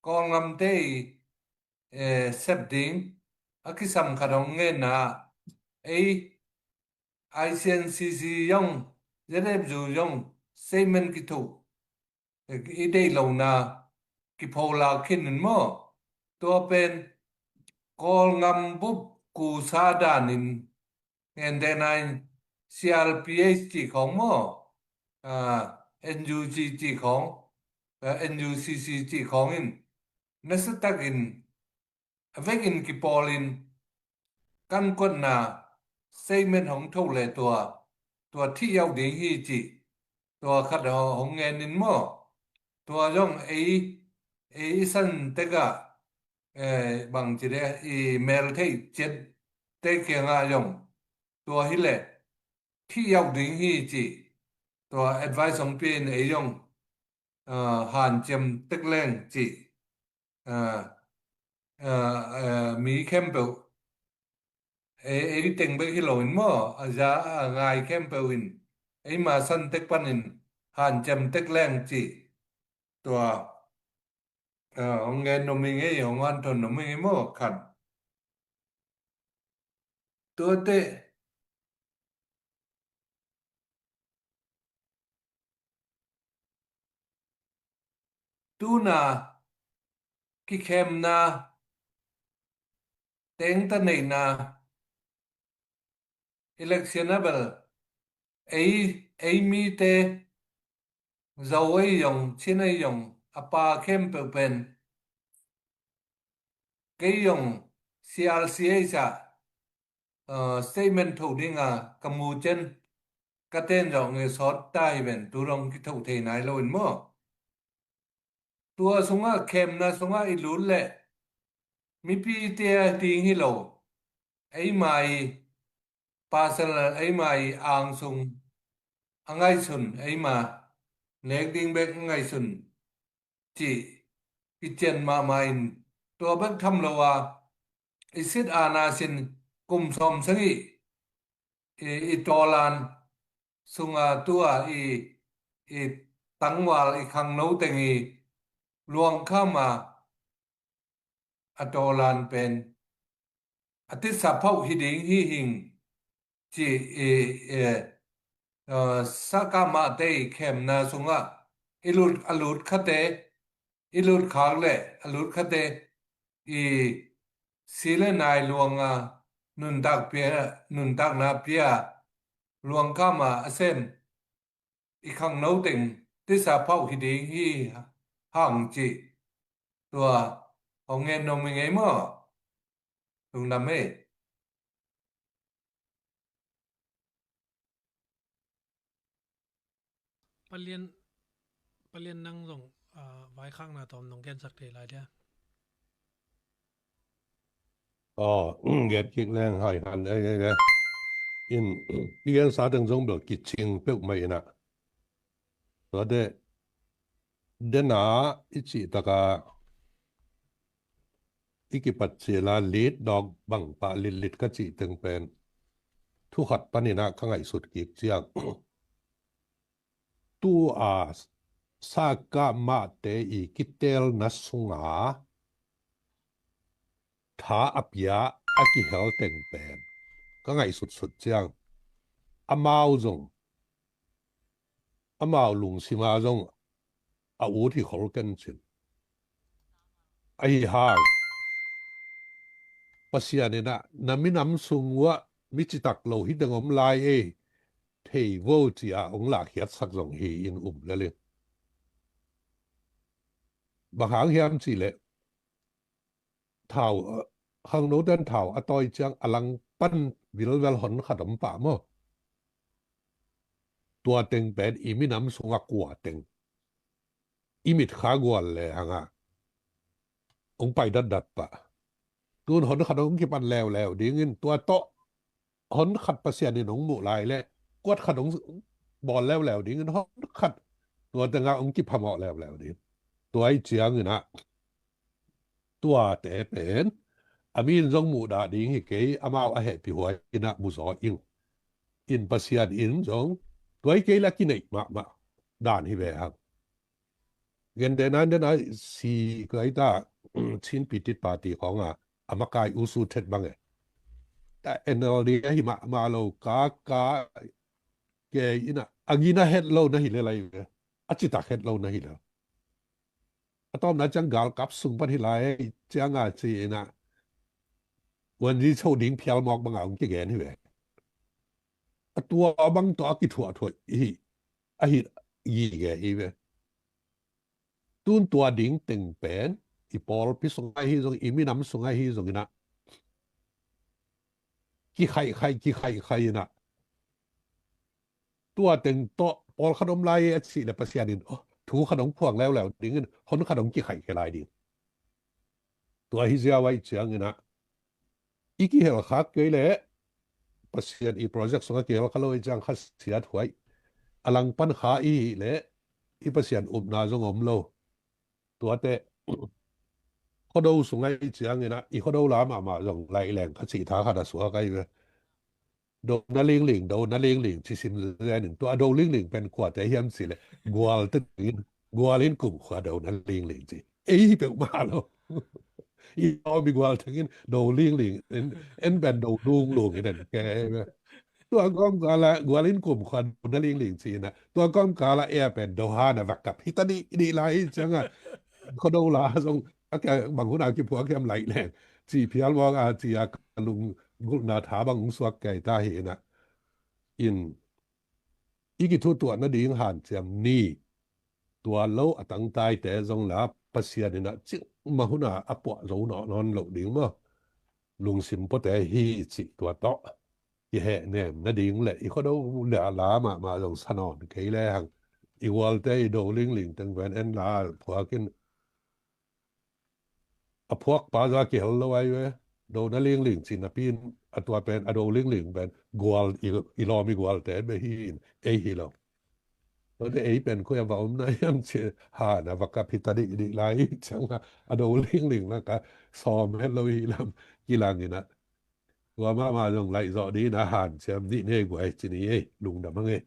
Kawlngamte i, eh, sep ding a kisam khat hong ngenna, ei, I C N C C zong, Z F U zong, statement kithuh i deih lohna kipholak khin in maw. Tua pen Kawlngam bup kusa danin ngentehna in C R P H cih khawng maw, a, N U G cih khawng, a, N U C C cih khawng in nasatakin a vekin kipawlin kankuatna statement hong thoh leh tua, tua thih yauh ding hi cih, tua khat hong, hong ngen in maw. Tua zong ei, ei i san tekah, eh, bangci dia, i mel theih ciat te kiangah zong tua hileh thih yauh ding hi cih, tua advice hong pia in ei zong, a, hanciam tek leng cih, a, a, a, mi khempeuh, ei, ei teng bek hi lo in maw, a za a ngai khempeuh in eima san tek panin hanciam tek leng cih, tua, a, hong ngen nuam ing ei, hong hanthawn nuam ing ei maw khat. Tuate tuna kikhemna, tengta neihna, election a bel ei, ei mite, Zo ei zong, Chin ei zong, a pa khempeuh pen kei zong C R C H ah, statement tho dinga ka mu ciang ka ten zawh nge sawt ta hi ven, tu dong kitho thei nai lo in maw. Tua sungah khemna sungah i lut leh mipite a ding hi lo, eima i personal, eima i angsung a ngaihsun, eima nek ding bek a ngaihsun cih kician mahmah in, tua bek tham lo a i sit ana sin kum sawm sagih i, i tawlan sunga tua i, i tangval i khangno teng i luangkhama a tawlan pen a tisa phauh hi ding hi hing ci i, i, eh, sakama te i khemna sungah i lut, a lut khate, i lut khak le a lut khate i si le nai luanga nuntak pia, nuntakna pia luangkhama a sem i khangno teng tisa phauh hi ding hi hang ci. Tua hong ngen nuam i ngei maw? Lungdam ei. Palian, Palian nang zong, ah, vaikhakna tawm nong gensak thei lai dia. Aw, gen kik leng hai han ei, ei, ei. In, i gensa teng zong bel kicing peuhmah inah. Tua de, dena i cih taka i kipat cila lit dawk bangpah litlit ka cih teng pen thu khat paninah ka ngaihsut kik ciang. Tu a sakah mahte i kitelna sunga tha a pia a kihel teng pen ka ngaihsutsut ciang amau zong, amau lungsima zong a ut hi khol ken cin. Ahi hang Pasian inah na minam sung uah mi citak lo hi deng om lai ei, thei vo cia ong lahkhiatsak zong hi in um lel in. Bang hang hiam cihleh thau, khangno ten thau a tawi ciang a lang pan vilvel hon khat om pah maw? Tua teng pen i minam sunga kua teng i mitkha gual le hanga ong pai datdat pah. Tun hon khat ong kipan leuleu dingin tua tawh hon khat Pasian in ong muh lai le kuat khat ong bawl leuleu dingin hon khat tua tenga ong kiphamawh leuleu ding. Tua i cianginah tuate pen a mi in zong muhdah ding hi kei, amau a hehpih huai inah muzaw ing. In Pasian in zong tua i kei le a kineih mahmah dan hi ve hang. Gentehna in dena si kaita Chin Pitit Party khawnga a makai usu thet bang e. Ta N L D ahi mahmah lo kaka kei inah a gina het lo na hi le lai ve. A citak het lo na hi lo. A tawpna ciang galkap sung pan hi lai cianga ci inah wanzi cho ding phial mawk banga ong kigen hi ve. A tua bang tawh a kithuahthuah hi ahi gige hi ve. Tun tua ding teng pen i pawlpi sungah hi zong, i minam sungah hi zong inah kikhaihkhaih kikhaihkhaih inah tua teng tawh pawlkhat om lai a cih le Pasian in, oh, thu khat ong phuang leuleu dingin hon khat ong kikhaihkhia lai ding. Tua hi ziau aih cianginah i kihelkhak kei le Pasian i project sungah kihelkha lo i ciang khasiat huai a langpan kha i hih le i Pasian upna zong om lo. Tuate khuado sungah i cianginah i khuado la mahmah zong laih leng kha cih tha khat a suak ahi ve. Do na lingling, do na lingling ci sim zenin tua do lingling pen kuate hiam cih le gual tengin, gual in kumkhua do na lingling ci. Ei hi peuhmah lo. I aw mi gual tengin do lingling, en, en pen do lunglung in en ke. Tua kawmkala gual in kumkhua do na lingling ci inah tua kawmkala e pen do hana vakap hi ta dih dih lai cianga khuado la zong a kia bang huna kiphuak hiam laih leng ci phial mawk a ci a ka lunggulhna tha bang hong suak kei ta hi inah. In i kithutuah nading hanciam ni tua lo a tangtaite zong la Pasian inah cikmah huna a puah zo nawh nawn loh ding maw? Lungsim puate hi cih tua tawh i heh nem nading le i khuado la la mahmah zong sa nawn kei le hang, i gualte i do lingling teng ven en la phuakin a phuakpa zong a kihel lo ai ve. Do na lingling ci napi in a tua pen a do lingling pen gual i, i lawm i gualte bek hi in ei hi lo. Tua te ei pen koi a va om na hiam ci, ha na va kap hi ta dih dih lai ciang a, a do lingling na ka sawm het lo hi lam kilang in a. Tua mahmah zong laih zawh dih na han ciam dih ne guai ci ni ei, lungdam hang ei.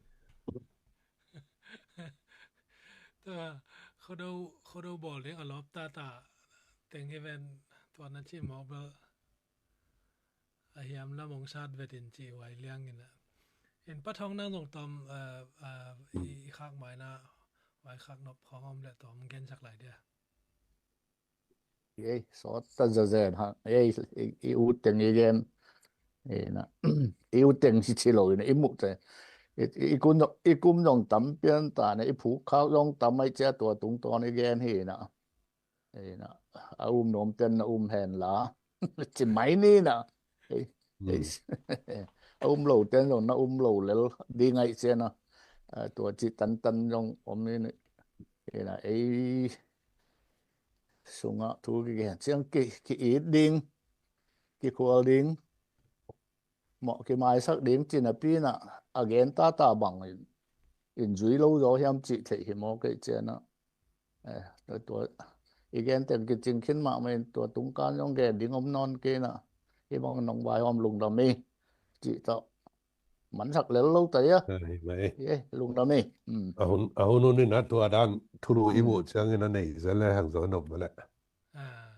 Tua khuado, khuado bawl ding a lawp tata teng hi ven, tua na ci mawk bel a hiam lam hong sat vet in ci huai liang in a. In Pa Thawng nang zong tawm, ah, ah, i, i khak mai na, huai khak nop khawng om le tawm gensak lai dia. Ei, sawt ta zazen ha. Ei, i, i ut teng i gen. Ei na. I ut teng hi ci lo in i muh te. I, i, i kum zong, i kum zong tam pian ta na, i phuk khak zong tam ai cia tua tungtawn i gen hi na. Ei na. A um nuam ten na um hen la. Ci mai ni na. Ei, ei. Hmm. A um lo ten zong na um lo lel ding ai cia na. Ah, tua ci tantan zong om ni ni. Ei na, ei. Sungah thu kigen ciang ki, ki-it ding, kikhual ding, mawh kimaisak ding ci napi in a, a gen tata bang in, in zui lo zaw hiam cih theih hi maw kei ciang a. Eh, tua, tua, i gen teng kicing khin mahmah in tua tungkan zong gen ding om nawn kei in a, hi bang nong vaihawm lungdam hi, cih tawh. Mansak lel lo ta ia. Ai, mai. Ye, lungdam hi. Hmm. A hun, a hun hun in a tua dan thulu i muh ciangin a nei zel le hang zaw nop mah leh. Ah,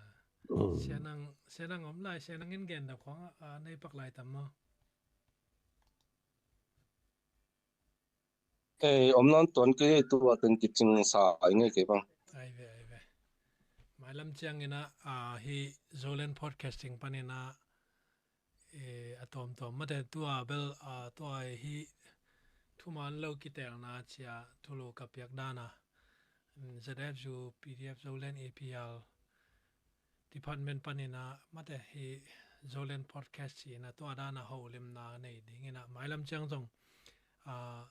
hmm. Sianang, sianang om lai, sianang in gen dap khawng, ah, nei pak lai tam maw? Ei, om nawn tuan kei tua teng kicing sa ai ngei kei bang. Ai ve, ai ve. Mailam ciangin a, ah, hi Zoland Podcasting panin a, eh, a tawmtawm mate tua bel, ah, tua hi thuman lo kitelna cia thulu ka piak dan a. Mm, Z F U, P D F Zoland, A P L department panin a mate hi Zoland Podcast ci in a tua dan a holimna nei ding in a mailam ciang zong, ah,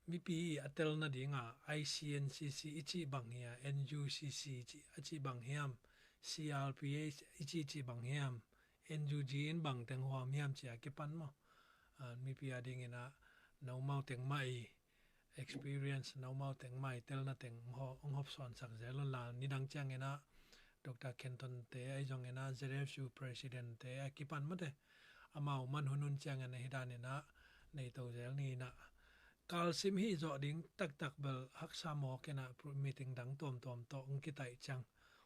mipi a tel nading a I C N C C i cih bang hia, N U C C i cih, a cih bang hiam, C R P H i cih, cih bang hiam, N U G in bang teng huam hiam ci a kipan maw. Ah, mipi a ding in a nomau teng mah i experience nomau teng mah i telna teng hong ho-, hong hopsawnsak zel un la nidang ciangin a Doctor Kenton te ahi zongin a Z F U President te a kipan mate amau man hun hun ciangin a hi danin a nei to zel ni in a kalsim hih zawh ding taktak bel haksa mawk in a pro-, meeting dang tuamtuam tawh hong kitaih ciang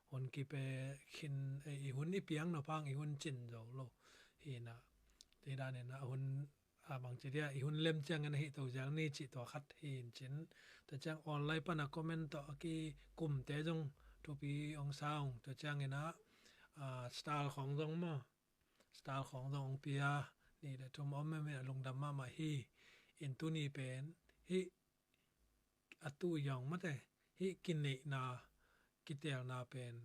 hun kipe khin, eh, i hun i piang nop hang i hun cin zo lo hi in a hi danin a hun a bangci dia i hun lem ciangin a hih to zel ni cih tua khat hi in cin. Tua ciang online pan a comment tawh a kikumte zong thupi hong sa ung. Tua ciangin a, ah, style khawng zong maw? Style khawng zong hong pia nih le thum om em in a lungdam mahmah hi. In tuni pen hih a tu yawng mate hih kineihna kitelna pen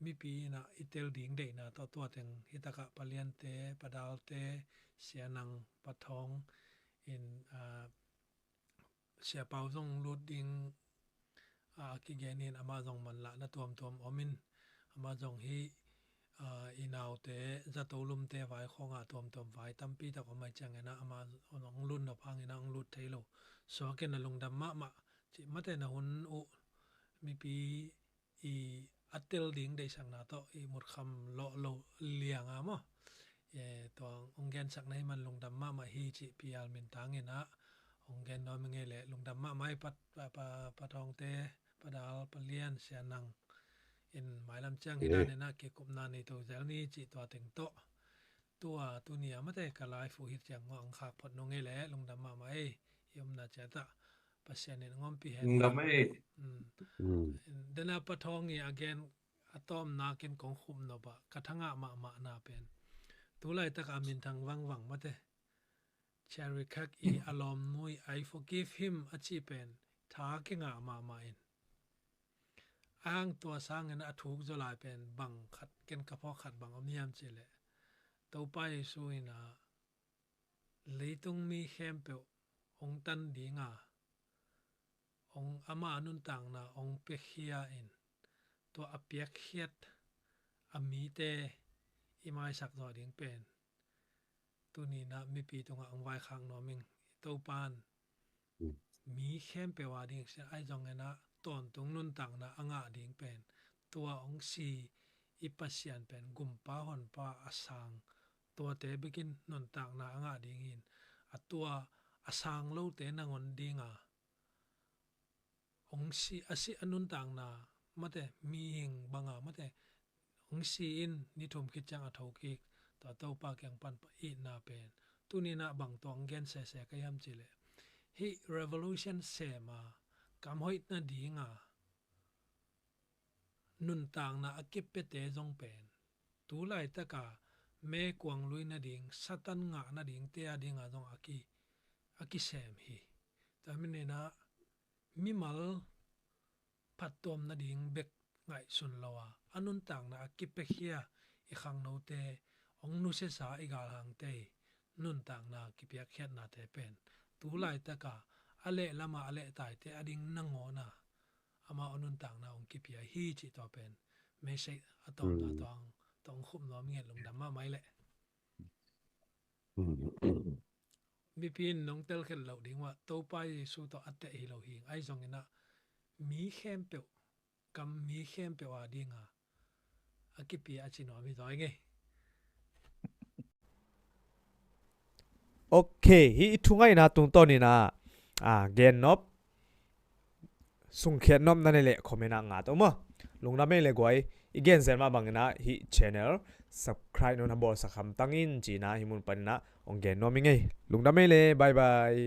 mipi in a i tel ding deihna tawh tua teng hi takah Pa Liante, Pa Dalte, Sia Nang, Pa Thawng in, ah, Sia Pau zong lut ding, ah, kigen in amah zong manlahna tuamtuam om in amah zong hih, ah, i naute zato lumte vai khawngah tuamtuam vai tampi tak om ai ciangin a amah hong lut nop hangin a hong lut thei lo. Suakin a lungdam mahmah cih mate na hun uh mipi i a tel ding deihsakna tawh i mutkham lawh lo liang a maw? E, tua hong gensak na hi man lungdam mahmah hi cih P R min tangin a hong gen nuam i ngei leh lungdam mahmah hi Pa, Pa, Pa, Pa Thawngte, Pa Dal, Pa Lian, Sia Nang in mailam ciang hi danin a kikupna nei to zel ni cih tua teng tawh. Tua tuni a mate ka live uh hi ciang ngawh ang khak phot nung ei leh lungdam mahmah ei. I omna ciatah Pasian in ngawmpi hen. Lungdam ei. Mm. Mm. Dena Pa Thawng i a gen a tawmnakin kong khum nop ah ka thangah mahmahna pen tu laitak a minthang vangvang mate Cherry Khak i a lawmnu i I forgive him a ci pen tha kingah mahmah in. A hang tua sangin a thuk zaw lai pen bang khat ken ka phawk khat bang om hiam cih leh Topa Jesu in a leitung mi khempeuh hong tan dinga, hong ama nuntakna hong piakhia in, tua a piakkhiat a mite i maisak zawh ding pen tuninah mipi tungah hong vaikhak nuam ing. I Topan mi khempeuh a ding sin ai zonginah tawntung nuntakna a ngah ding pen tua hong si i Pasian pen gumpa honpa a sang, tuate bekin nuntakna a ngah dingin a tua a sang lote nangawn dinga hong si a si a nuntakna mate mihing banga mate hong si in ni thum khit ciang a thokik tua Topa kiang pan itna pen tuninah bang tawh hong gen sese ka hiam cihleh, hih revolution sema kam hoih nadinga nuntakna a kipiate zong pen tu laitaka mekuang lui nading, Satan ngah nadingte a dinga zong a ki a kisem hi. Tua maninah mimal phattuam nading bek ngaihsun lo a, a nuntakna a kipiakhia i khangnote, hong nusiasa i galhangte i nuntakna kipiakkhiatnate pen tu laitaka a lehlama a lehtaite a ding nangawna amau a nuntakna hong kipia hi cih tua pen message a tawpna tawh hong khum nuam ing. Lungdam mahmah leh. Mipi in nong telkhiat loh ding uh ah Topa Jesu tawh a teh hi lo hi. Ai zonginah mi khempeuh, kam mi khempeuh a dinga a kipia a ci nuam hi zaw ing ei. Ok, hih i thungaihna tungtawninah a gennop sungkhiat nopna nei leh comment ah ngat om a. Lungdam ei le guai, i genzel mah banginah hih channel subscribe nona bawlsak hamtangin cinah hih mun paninah hong gen nuam ing ei. Lungdam ei le, bye bye.